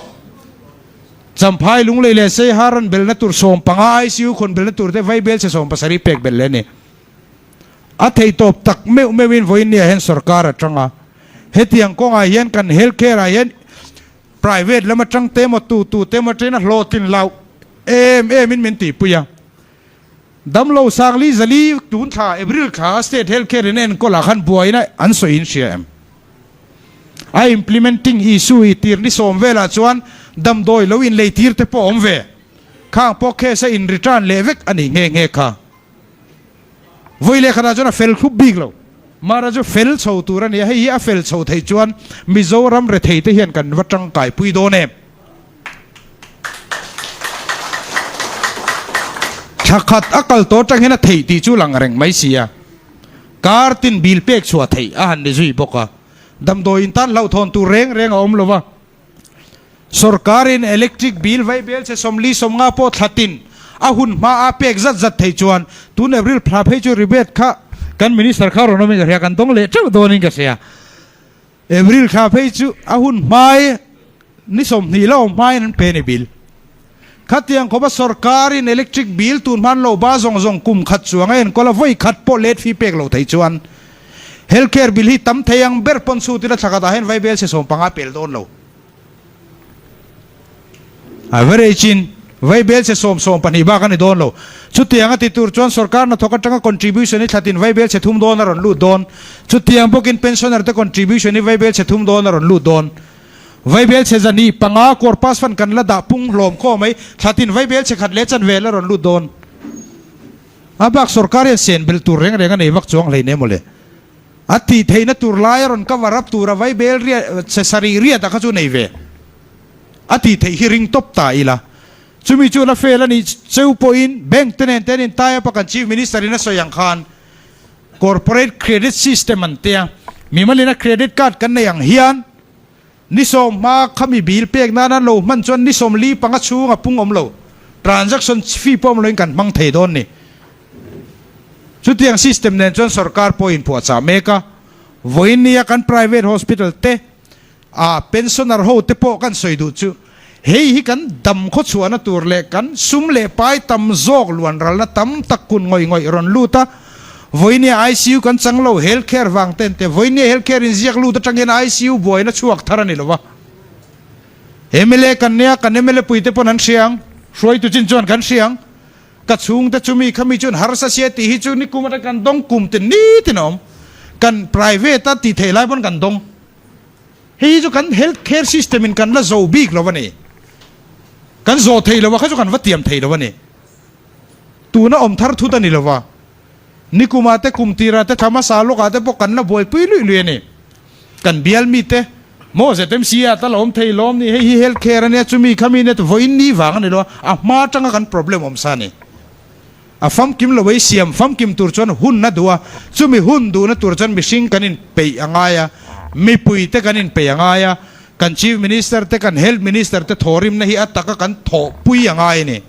B: Champhai Lunglei leh Seiha ran belna tur 15 ICU khawn belna tur te Vaibel chhe 70 pek belh leh a ni. A theihtawp tak meuh meuhin vawiin nia hian sorkar a tang a. Hetiang kawngah hian kan health care ah hian private lam atang te emaw tu tu te emaw atangin a hlawhtlin hlauh em em in min tihpui a. Damlo Sangli Zali tun thla April thla state health care in a enkawl ah khan buaina an sawi in hria em? A implementing issue i tir ni sawm velah chuan damdawi lo inlei tir te pawh awm ve. Khang pawh case a in return leh vek a nih nghe nghe kha. Vawi leh khatah chuan a fel thlup bik lo. Mara chu fel chho tur a ni a, hei hi a fel chho theih chuan Mizoram rethei te hian kan va tangkai pui dawn em? Thla khat a kal tawh atang hian a theih tih chu lang reng mai si a, kar tin bil pek chhuah theih a han ni zui bawk a, damdawiin tan hlauhthawn tur reng reng a awm lo va. Sorkarin electric bill vaibel che 40 50 pawh thlatin a hun hma a pek zat zat thei chuan tun April thla phei chu rebate kha kan minister kha rawn awmin ka hria, kan dawng leh teuh dawnin ka hria. April thla phei chu a hun hmai ni 20 la awm hmain an pe ni bill. Khatiang khawpa sorkarin electric bill tun hman lo ba zawng zawng kum khat chuang a enkawl a vawi khat pawh let fee pek lo thei chuan health care bill hi tam thei ang ber pawn chhutin a thla khatah hian vaibel chhe 15 pel dawn lo. Average in vaibel chhe sawm 12 bak a ni dawn lo. Chutiang a ti tur chuan sorkar hnathawk atanga contribution hi thlatin vaibel chhe thum dawn a rawn lut dawn. Chutiang bawkin pensioner te contribution hi vaibel chhe thum dawn a rawn lut dawn. Vaibel chhe zani panga corpus fund kan la dah pung hlawm khaw mai, thlatin vaibel chhe khat leh chanve la rawn lut dawn. A bak sorkar hian sen belh tur reng reng a nei vak chuang hlei ne mawle. A tih theihna tur lai a rawn cover up tura vaibel riat chhe sarih riat a kha chu nei ve. A tih theih hi ring tawp ta ila. Chumi chu la fail a nih cheu pawhin bank te nen te an in tie up a kan chief minister in a sawi ang khan Corporate credit system an tia, mimalina credit card kan nei ang hian ni 10 hma khami bill pek nan an lo hman chuan ni 45 chhung a pung awm lo, transaction fee pawh awm loin kan hmang thei dawn ni. Chutiang system nen chuan sorkar pawh inpuahchah mek a, vawiin nia kan private hospital te A pensioner ho te pawh kan sawi duh chu hei hi kan dam khaw chhuahna tur leh kan sum leh pai tam zawk luan ralna tam tak kun ngawih ngawih rawn lut a, vawinia ICU kan chang lo health care vang ten te vawinia health care in ziak lut atang hian ICU buaina chhuak thar a ni lo va. Mla kan nia kan mla pui te pawn an hria ang, hruaitu chin chuan kan hria ang, ka chhungte chumi khami chuan harsa sia tih hi chu nikum atang kan dawng kum tin nitin a awm, kan private a tih theih lai pawn kan dawng. Hei hi chu kan health care system in kan la zo bik lo a ni. Kan zawh thei lo a, kha chu kan va tiam thei lo a ni. Tuna awm thar thut a ni lo va. Nikuma te kum tirah te thla hmasa lawkah te pawh kan la buaipui luih luih a ni. Kan bial mite maw ZMC ah ta la awm thei lawm ni, hei hi health care a nia, chumi khami nia, vawiin ni vang a ni lo a, a hma atanga kan problem awm sa a ni. A famkim lo ei siam famkim tur chuan hun a duh a, chumi hun duhna tur chuan mihring kan inpeih a ngai a, mipui te kan inpeih a ngai a, kan Chief Minister te kan Health Minister te thawhrimna hi a taka kan thawhpui a ngai a ni.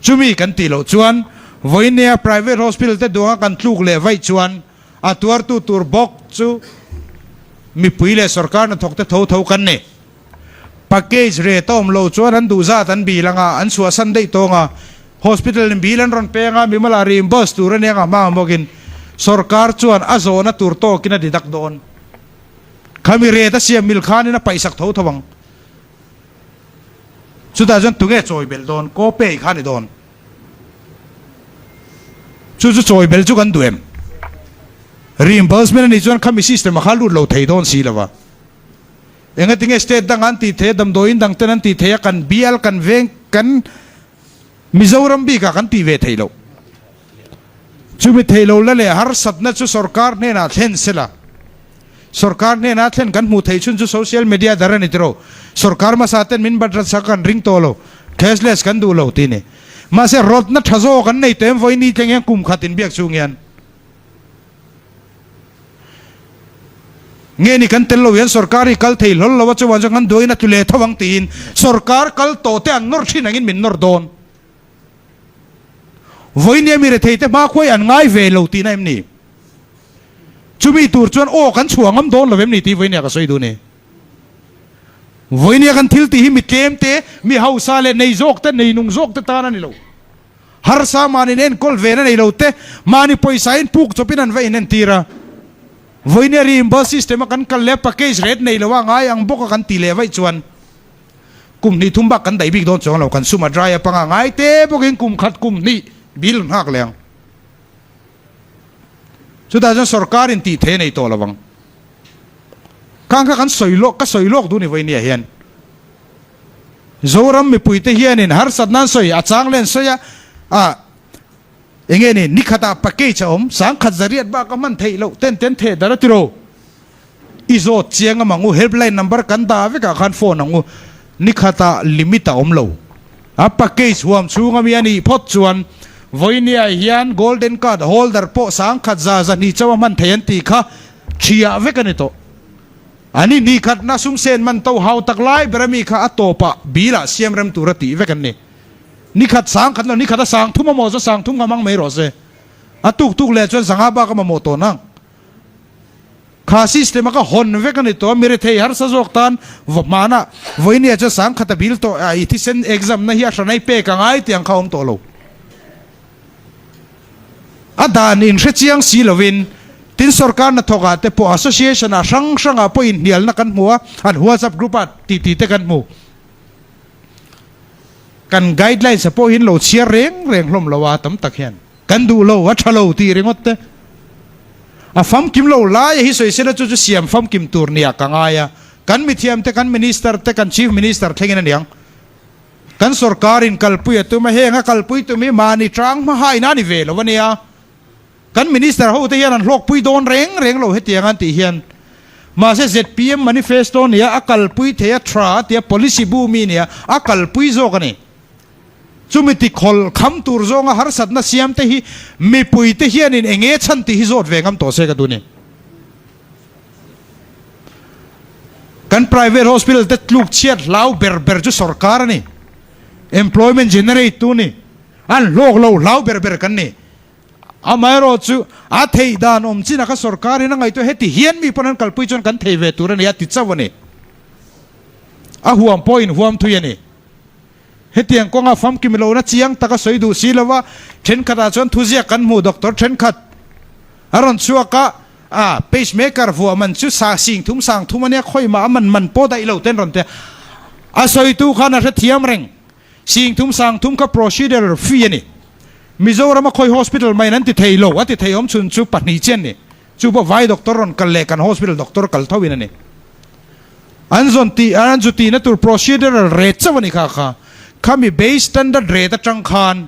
B: Chumi kan tih loh chuan vawinia private hospital te duanga kan tluk leh vaih chuan a tuartu tur bawk chu mipui leh sorkar hnathawk te tho tho kan ni. Package rate a awm lo chuan an duh zat an bil anga an chhuahsan daih tawng a, hospital in bill an rawn peng a, mimal ah reimburse tur a nia nga hma ang bawkin sorkar chuan a zawhna tur tawkin a deduct dawn. Khami rate a siam mil khanin a paihsak tho tho ang. Chutah chuan tunge chawi belh dawn? Co-pay kha a ni dawn. Chu chu chawi belh chu kan duh em? Reimbursement a nih chuan khami system a kha lut lo thei dawn si lo va. Engatinge state dang an tih thei a, damdawiin dang ten an tih thei a, kan bial, kan veng, kan Mizoram bikah kan tih ve thei loh. Chumi thei lo la leh harsatna chu sorkar hnenah thlen se la. Sorkar hnenah thlen kan hmuh theih chhun chu social media dar a ni tiraw. Sorkar hmasa ten min bat ratsak kan ring tawh lo, cashless kan duh lo tih ni. Mahse rawtna tha zawk an nei tawh em vawiin ni thleng hian kum khat inbiak chhung hian. Nge ni kan tel lo hian sorkar hi kal thei hlawl lo a, chuan chuan kan duain a tlu leh tho ang tiin sorkar kal tawh te an nawr thin angin min nawr dawn. Vawinia mi rethei te hma khuai an ngai ve lo tihna em ni? Chumi tur chuan aw kan chhuah ngam dawn lo em ni tih vawinia ka sawi duh ni. Vawinia kan thil tih hi mi tlem te, mi hausa leh nei zawk te, nei nung zawk te tan a ni lo. Harsa mahni enkawl ve na nei lo te, mahni pawisa in puk chawpin an va inentir a. Vawinia reimburse system a kan kal leh package rate nei lo a ngai ang bawk a kan ti leh vaih chuan kum hnih thum bak kan daih bik dawn chuang lo, kan sum a dry up anga ngai te bawkin kum khat kum hnih bill nghak leh ang. Chutah chuan sorkar in tih thei a nei tawh lo ang. Khang kha kan sawi lawk, ka sawi lawk duh ni vawinia hian. Zoram mipuite hianin harsatna an sawi, a chang leh an sawi a, ah enge ni, nikhatah package a awm, sangkhat zariat bak a hman theih loh ten ten theh dar a ti ro. I zawt chiang am ang u, helpline number kan dah vekah khan phone ang u, nikhatah limit a awm lo. A package huam chhung ami a nih phawt chuan vawinia hian golden card holder pawh sangkhat za zahnih chauh a hman thei an tih kha thiah vek a ni tawh. Ani nikhatna sum sen man to hau tak lai ber ami kha a tawpah bill ah siam rem tur a tih vek an ni. Nikhat sangkhat lo nikhat a sang thum a maw chu sang thum kha hmang mai rawh se. A tuk tuk leh chuan zanga bak a mamawh tawh nang. Kha system a ka hawn vek a ni tawh a, mi rethei harsa zawk tan va hmanah vawinia chuan sangkhat a bil tawh a, i thisen exam na hi a hranai pek a ngai tih ang kha a awm tawh lo. A dan in hre chiang si lovin tin sorkar hnathawk ah te pawh association ah hrang hrang ah pawh inhnialna kan hmu a, an whatsapp group ah tih tih te kan hmu. Kan guidelines ah pawh hian lo chhiar reng reng hlawm lo a tam tak hian kan duh lo a tha lo tih ringawt te a famkim lo lai a hi sawi sela chu chu siam famkim tur nia ka ngai a, kan mithiam te kan minister te kan chief minister thlengin a niang. Kan sorkarin kalpui a tum a, heng a kalpui tum hi mahni tang hma hain a ni ve lo a nia. Kan minister ho te hian an hlawkpui dawn reng reng lo hetiang an tih hian. Mahse zpm manifesto nia a kalpui thei a tha a tia policy bu mi nia a kalpui zawk a ni. Chumi ti khawl kham tur zawnga harsatna siam te hi mipui te hianin enge chhan tih hi zawt ve ngam tawh se ka duh ni. Kan private hospital te tluk chhiat hlau ber ber chu sorkar a ni. Employment generate tu ni. An hlawk lo hlau ber ber kan ni. Amaherawh chu a theih dan awm chin a kha sorkar in a ngaihtuah heti hian mi pawn an kalpui chuan kan thei ve tur a ni a ti chauh a ni. A huam pawh in huam thui a ni. Hetiang kawnga famkim lohna chiang taka sawi duh si lova thenkhatah chuan thuziak kan hmuh doctor thenkhat a rawn chhuak a, a pacemaker vuah man chu sa sing thum sang thum ania khawi mah a man man pawh daih lo ten rawn ti a, a sawitu khan a hrethiam reng. Sing thum sang thum kha procedure fee a ni. Mizorama khawi hospital maiin an ti thei lo, a ti thei awm chhun chu pahnih chian ni. Chu pawh vai doctor rawn kal leh kan hospital doctor kal tho in a ni. An zawn tih an zu tihna tur procedural rate chauh a ni kha kha. Khami base standard rate atang khan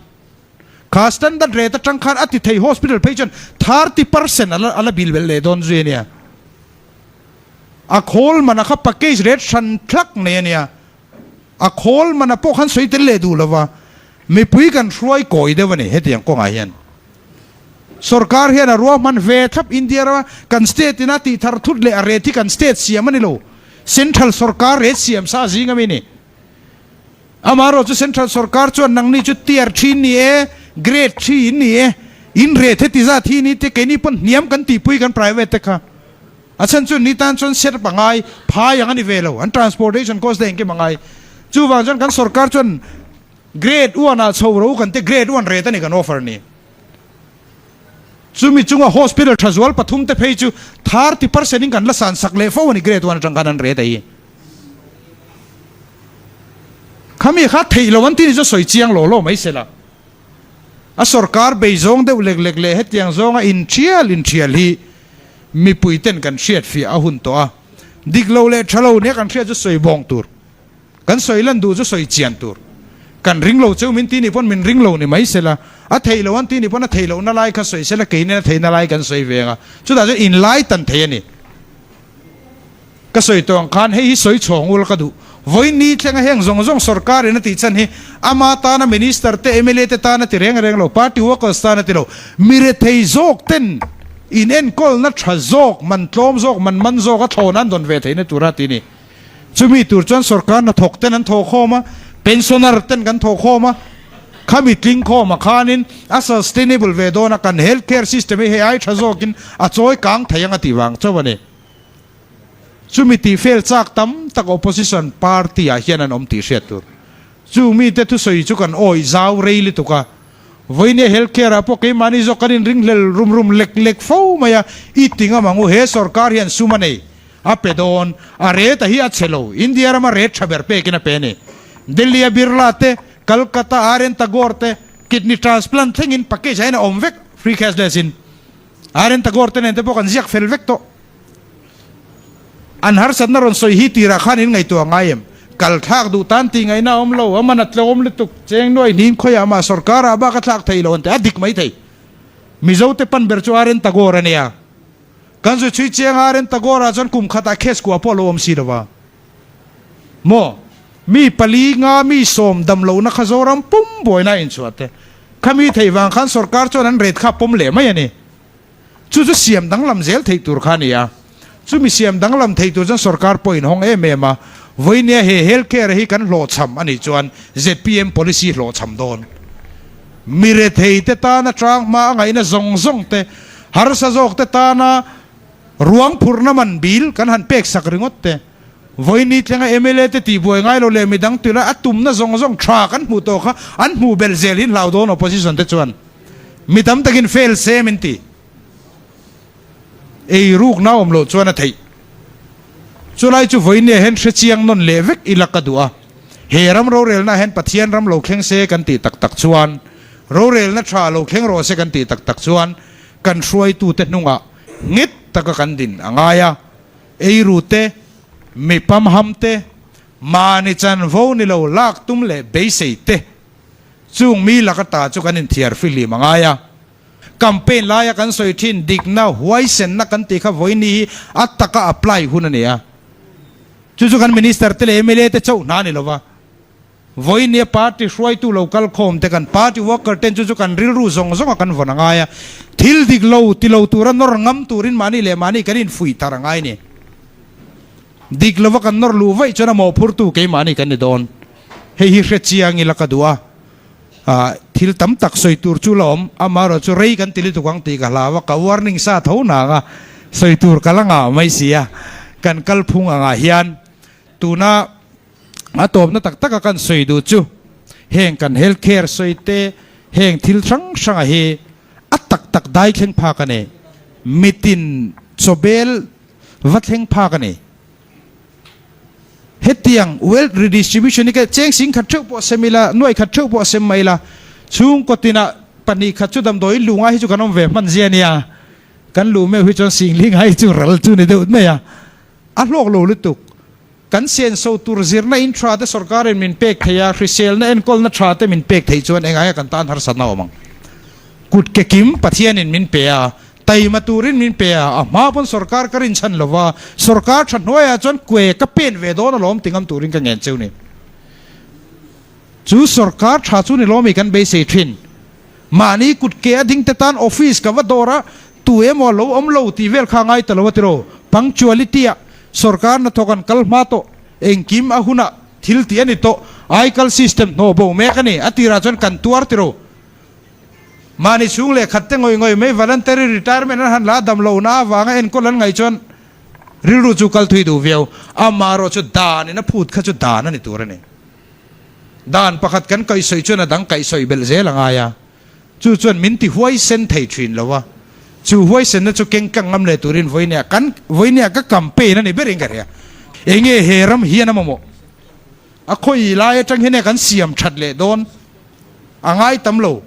B: kha standard rate atang khan a ti thei hospital phei chuan 30% ala ala bil belh leh dawn zui a nia. A khawl man a kha package rate hran thlak nei a nia. A khawl man a pawh khan sawi tel leh duh lova mipui kan hruai kawi deuh a ni hetiang kawngah hian. Sorkar hian a ruahman ve thlap India rama kan state ina tih thar thut leh a rate hi kan state siam a ni lo. Central sorkar rate siam sa zing ami ni. Amaherawh chu central sorkar chuan nangni chu tier thin ni e, grade thin ni e, in rate heti zat hi ni te keini pawn hniam kan tihpui kan private te kha. A chhan chu ni tan chuan set up a ngai, phai ang a ni ve lo, an transportation cost te engkim a ngai. Chuvang chuan kan sorkar chuan grade one ah chho ro kan te grade one rate a ni kan offer ni. Chumi chunga hospital tha zual pathum te phei chu 30% in kan la san sak leh fo a ni grade one atang khan an rate a hi. Khami kha theih lo an ti ni chu sawi chiang lo lo mai sela. A sorkar bei zawng deuh lek lek leh hetiang zawnga inthial inthial hi mipui ten kan hriat fiah a hun tawh a, dik lo leh tha lo nia kan hriat chu sawi bawng tur, kan sawi lan duh chu sawi chian tur. Kan ring lo cheu min ti nih pawn min ring lo ni mai sela, a theih lo an ti nih pawn a theih lohna lai kha sawi sela keinin a theihna lai kan sawi ve ang a, chutah chuan inlai tan thei a ni. Ka sawi tawh ang khan hei hi sawi chhawng ul ka duh. Vawiin ni thlenga heng zawng zawng sorkar in a tih chhan hi ama tana minister te mla te tan a ti reng reng lo, party workers tan a ti lo. Mi rethei zawk ten in enkawlna tha zawk, man tlawm zawk, man man zawk a thlawn an dawn ve theihna tura ti ni. Chumi tur chuan sorkar hnathawk ten an thawh khawm a, pensioner ten kan thawh khawm a, khami tling khawm ah khanin a sustainable ve dawn a, kan health care system hi hei ai tha zawkin a chawi kang thei ang a tih vang chauh a ni. Chumi tih fel chak tam tak opposition party ah hian an awm tih hriat tur. Chu mite thusawi chu kan awih zau rei lutuk a. Vawinia health care ah pawh keimahni zawk kan inringhlel rum rum lek lek fo mai a, i ti ngam ang u, he sorkar hian sum a nei, a pe dawn, a rate a hi a chhe lo, India rama rate tha ber pekin a pe a ni. Delhi a Birla te, Calcutta RN Tagore te, kidney transplant thlengin package ah hian a awm vek free cashless in. RN Tagore te nen te pawh kan ziak fel vek tawh. An harsatna rawn sawi hi tirah khan in ngaihtuah ngai em? Kal thlak duh tan tih ngaihna a awm lo, a man a tlawm lutuk, cheng nuai hnin khawiah mah sorkar ah bak a thlak thei lo an ti, a dik mai thei. Mizo te pan ber chu RN Tagore a nia. Kan zu chhui chiang a, RN Tagore ah chuan kum khatah case kua pawh a lo awm si lo va. Maw? Mi pali nga mi sawm dam lohna kha Zoram pum buaina a inchhuah te. Khami theih vang khan sorkar chuan an rate kha a pawm leh mai a ni. Chu chu siam danglam zel theih tur kha a ni a. Chumi siam danglam theih tur chuan sorkar pawh inhawng em em a. Vawinia he health care hi kan hlawhchham a nih chuan zpm policy hlawhchham dawn. Mi rethei te tana tang hma a ngaihna zawng zawng te, harsa zawk te tana ruang phurhna man bil kan han pek sak ringawt te, vawiini thlenga mla te tihbuai ngai lo leh midang tuna a tumna zawng zawng tha kan hmuh tawh kha an hmuh belh zel hi hlau dawn opposition te chuan. Mi tam takin fail se min ti. Ei rukna awm loh chuan a theih. Chulai chu vawinia hian hre chiang nawn leh vek ila ka duh a. He ram rorelna hian Pathian ram lo thleng se kan tih tak tak chuan, rorelna tha lo thleng rawh se kan tih tak tak chuan kan hruaitute hnungah nghet taka kan din a ngai a. Eirute, mi pamhamte, mahni chanvo ni lo lak tum leh beisei te Chung mi laka ta chu kan inthiar fihlim a ngai a. Campaign laia kan sawi thin dikna, huaisenna kan tih kha vawiini hi a taka apply hun a ni a. Chu chu kan Minister te leh mla te chauh hna a ni lova. Vawiinia party hruaitu lo kal khawm te, kan party worker ten chu chu kan rilru zawng zawng a kan vawn a ngai a. Thil dik lo ti lo tura nawr ngam turin mahni leh mahni kan infuih thar a ngai a ni. Dik lova kan nawr luh vaih chuan a mawhphurtu keimahni kan ni dawn. Hei hi hre chiang ila ka duh a, ah thil tam tak sawi tur chu la awm, amaherawh chu rei kan ti lutuk ang tih ka hlau a, ka warning sa tho nang a, sawi tur ka la ngah mai si a, kan kalphung angah hian tuna a tawpna tak taka kan sawi duh chu heng kan health care sawi te, heng thil hrang hranga hi a tak tak dai thleng phak a ni, mitin chawbel va thleng phak a ni. Hetiang wealth redistribution hi ka cheng sing khat theuh pawh sem ila, nuai khat theuh pawh sem mai ila, chhungkaw tinah pahnih khat chu damdawiin luh ngai hi chu kan awm ve hman zia nia. Kan luh meuh hi chuan singli ngai hi chu ral chu ni deuh mai a. A hlawk lo lutuk. Kan senso tur zirna in tha te sorkarin min pek thei a, hriselna enkawlna tha te min pek theih chuan engaia kan tan harsatna a awm ang. Kut ke kim Pathianin min pe a, Taima turin min pe a, a hma pawn sorkar ka rinchhan lo va, sorkar tha hnuaiah chuan kue ka pen ve dawn alawm ti ngam turin ka ngen cheu ni. Chu sorkar tha chu ni lawmi kan beisei thin. Mahni kut ke a ding te tan office ka va dawr a, tu emaw a lo awm lo tih vel kha a ngai ta lo a tiraw. Punctuality ah sorkar hnathawk an kal hma tawh, engkim a hunah thil tih a ni tawh, aikal system hnawh bo mek a ni, a tirah chuan kan tuar tiraw. Mahni chhung leh khat te ngawih ngawih mai voluntary retirement an han la dam lohna avanga enkawl an ngaih chuan rilru chu kal thui duh viau. Amaherawh chu dan in a phut kha chu dan a ni tur a ni. Dan pakhat kan kaihsawi chuan a dang kaihsawi belh zel a ngai a, chu chuan min ti huaisen thei thin lo a, chu huaisenna chu keng kang ngam leh turin vawinia kan vawinia ka campaign a ni berin ka hria. Enge he ram hian a mamawh? A khawi lai atang hian kan siam that leh dawn? A ngai tam lo.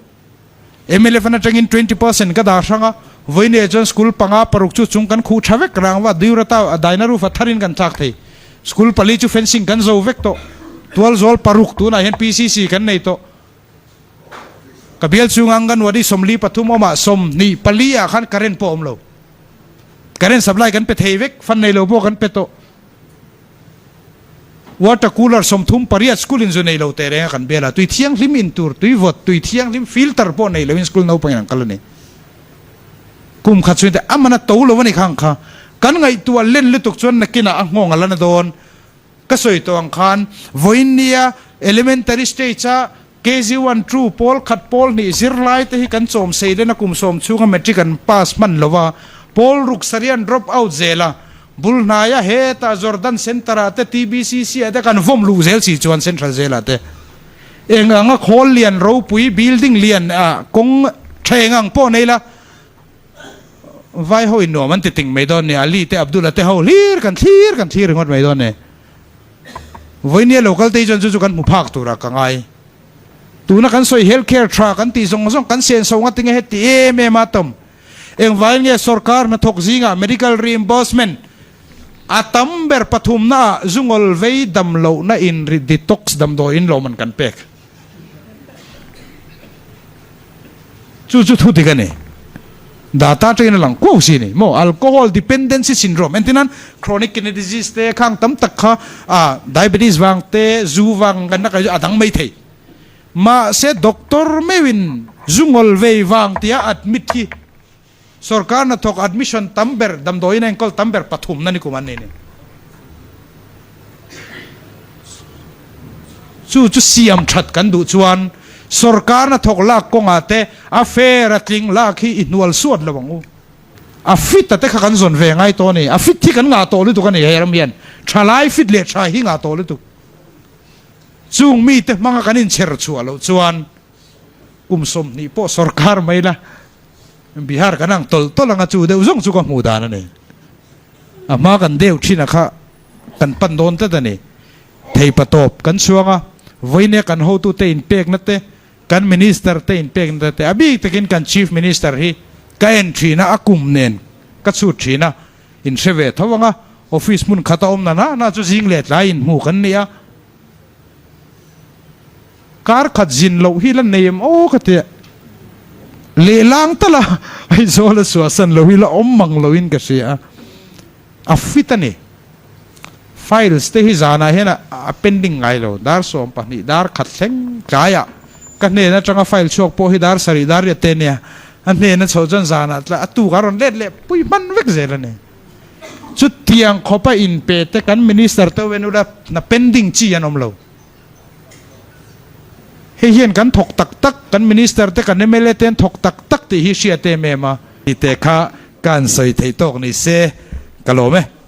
B: Mlf an atangin 20% ka dah hrang a, vawinia chuan school panga paruk chu chung kan khuh tha vek rang va, Duirata a daina roof a tharin kan thlak thei. School pali chu fencing kan zo vek tawh. Tualzawl paruk tunah hian PCC kan nei tawh. Ka bial chhunga Anganwadi 43 awmah 24 ah khan current pawh a awm lo. Current supply kan pe thei vek, fund nei lo pawh kan pe tawh. Water cooler 38 school in zu nei lo teh reng a kan bel a, tui thianghlim in tur, tui vawt, tui thianghlim filter pawh nei loin school naupangin an kal a ni. Kum khat chhungte a man a to lo a ni khang kha. Kan ngaihtuah len lutuk chuan nakinah a nghawng a la na dawn. Ka sawi tawh ang khan vawiinnia elementary stage a KG one two pawl khat pawl hnih zirlai te hi kan chawm sei len a kum sawm chhunga matric an pass hman lo a, pawl ruk sarih an drop out zel a, bul hnaia hetah Jordan Centre ah te TBCC ah te kan vawm luh zel si chuan Central Jail ah te eng anga khawl lian ropui building lian ah kawng tha eng ang pawh nei la vai ho in nuam an ti ting mai dawn ni, Ali te Abdul-a te ho hlir kan thlir kan thlir ringawt mai dawn ni. Vawinia lo kal te hi chuan chu chu kan hmu phak turah ka ngai. Tuna kan sawi health care tha kan tih zawng zawng kan senso nga tinge heti em em a tawm. Engvaiin nge sorkar hnathawk zingah medical reimbursement. A tam ber pathumnaah zungawl vei dam lohna in ri detox damdawiin lawmman kan pek. Chu chu thu dik a ni. Data atangin a lang kuau si a ni maw? Alcohol dependency syndrome entirnan chronic kidney disease te khang tam tak kha ah diabetes vang te zu vang kan la kai chu a dang mai thei. Mahse doctor meuhin zungawl vei vang tia admit hi Sorkar hnathawk admission tam ber damdawiin a enkawl tam ber pathumna ni kum an nei ni. Chu chu siam that kan duh chuan sorkar hnathawk lak kawngah te a fair a tling lak hi i hnual suat lo ang u. A fit a te kha kan zawn ve ngai tawh a ni. A fit hi kan ngah tawh lutuk a ni hei ram hian. Thalai fit leh tha hi ngah tawh lutuk. Chung mite hmanga kan inchher chhuah loh chuan kum 20 pawh sorkar mai la Bihar kan ang tawlh tawlh anga chu deuh zawng chu ka hmuh dan a ni. A hma kan deuh thin a kha kan pan dawn tlat a ni. Theipa tawp kan chhuang a, vawinia kan hotute inpekna te, kan Minister te inpekna te, a bik takin kan Chief Minister hi ka en thin a, a kum nen ka chhut thin a, in hre ve tho ang a, office hmun khat a awm na na na chu zing leh tlai inhmu kan ni a. Kar khat zin loh hi la nei em aw ka ti a, lehlang tal a Aizawl a suahsan loh hi la awm mang loin ka hria a, a fit a ni. Files te hi zanah hian a pending ngai lo, dar 12 dar khat thleng tlaiah ka hnen atanga file chhuak pawh hi dar 7 dar 8 te ania, a hnena chhoh chuan zanah tlai a tuk a rawn let leh pui hman vek zel a ni. Chutiang khawpa inpe te kan Minister te wen ula na pending chi an awm lo. Hei hian kan thawk tak tak, kan Minister te kan mla te an thawk tak tak tih hi hriat em em a. Tih te kha ka han sawi theih tawk ni se ka lawm e.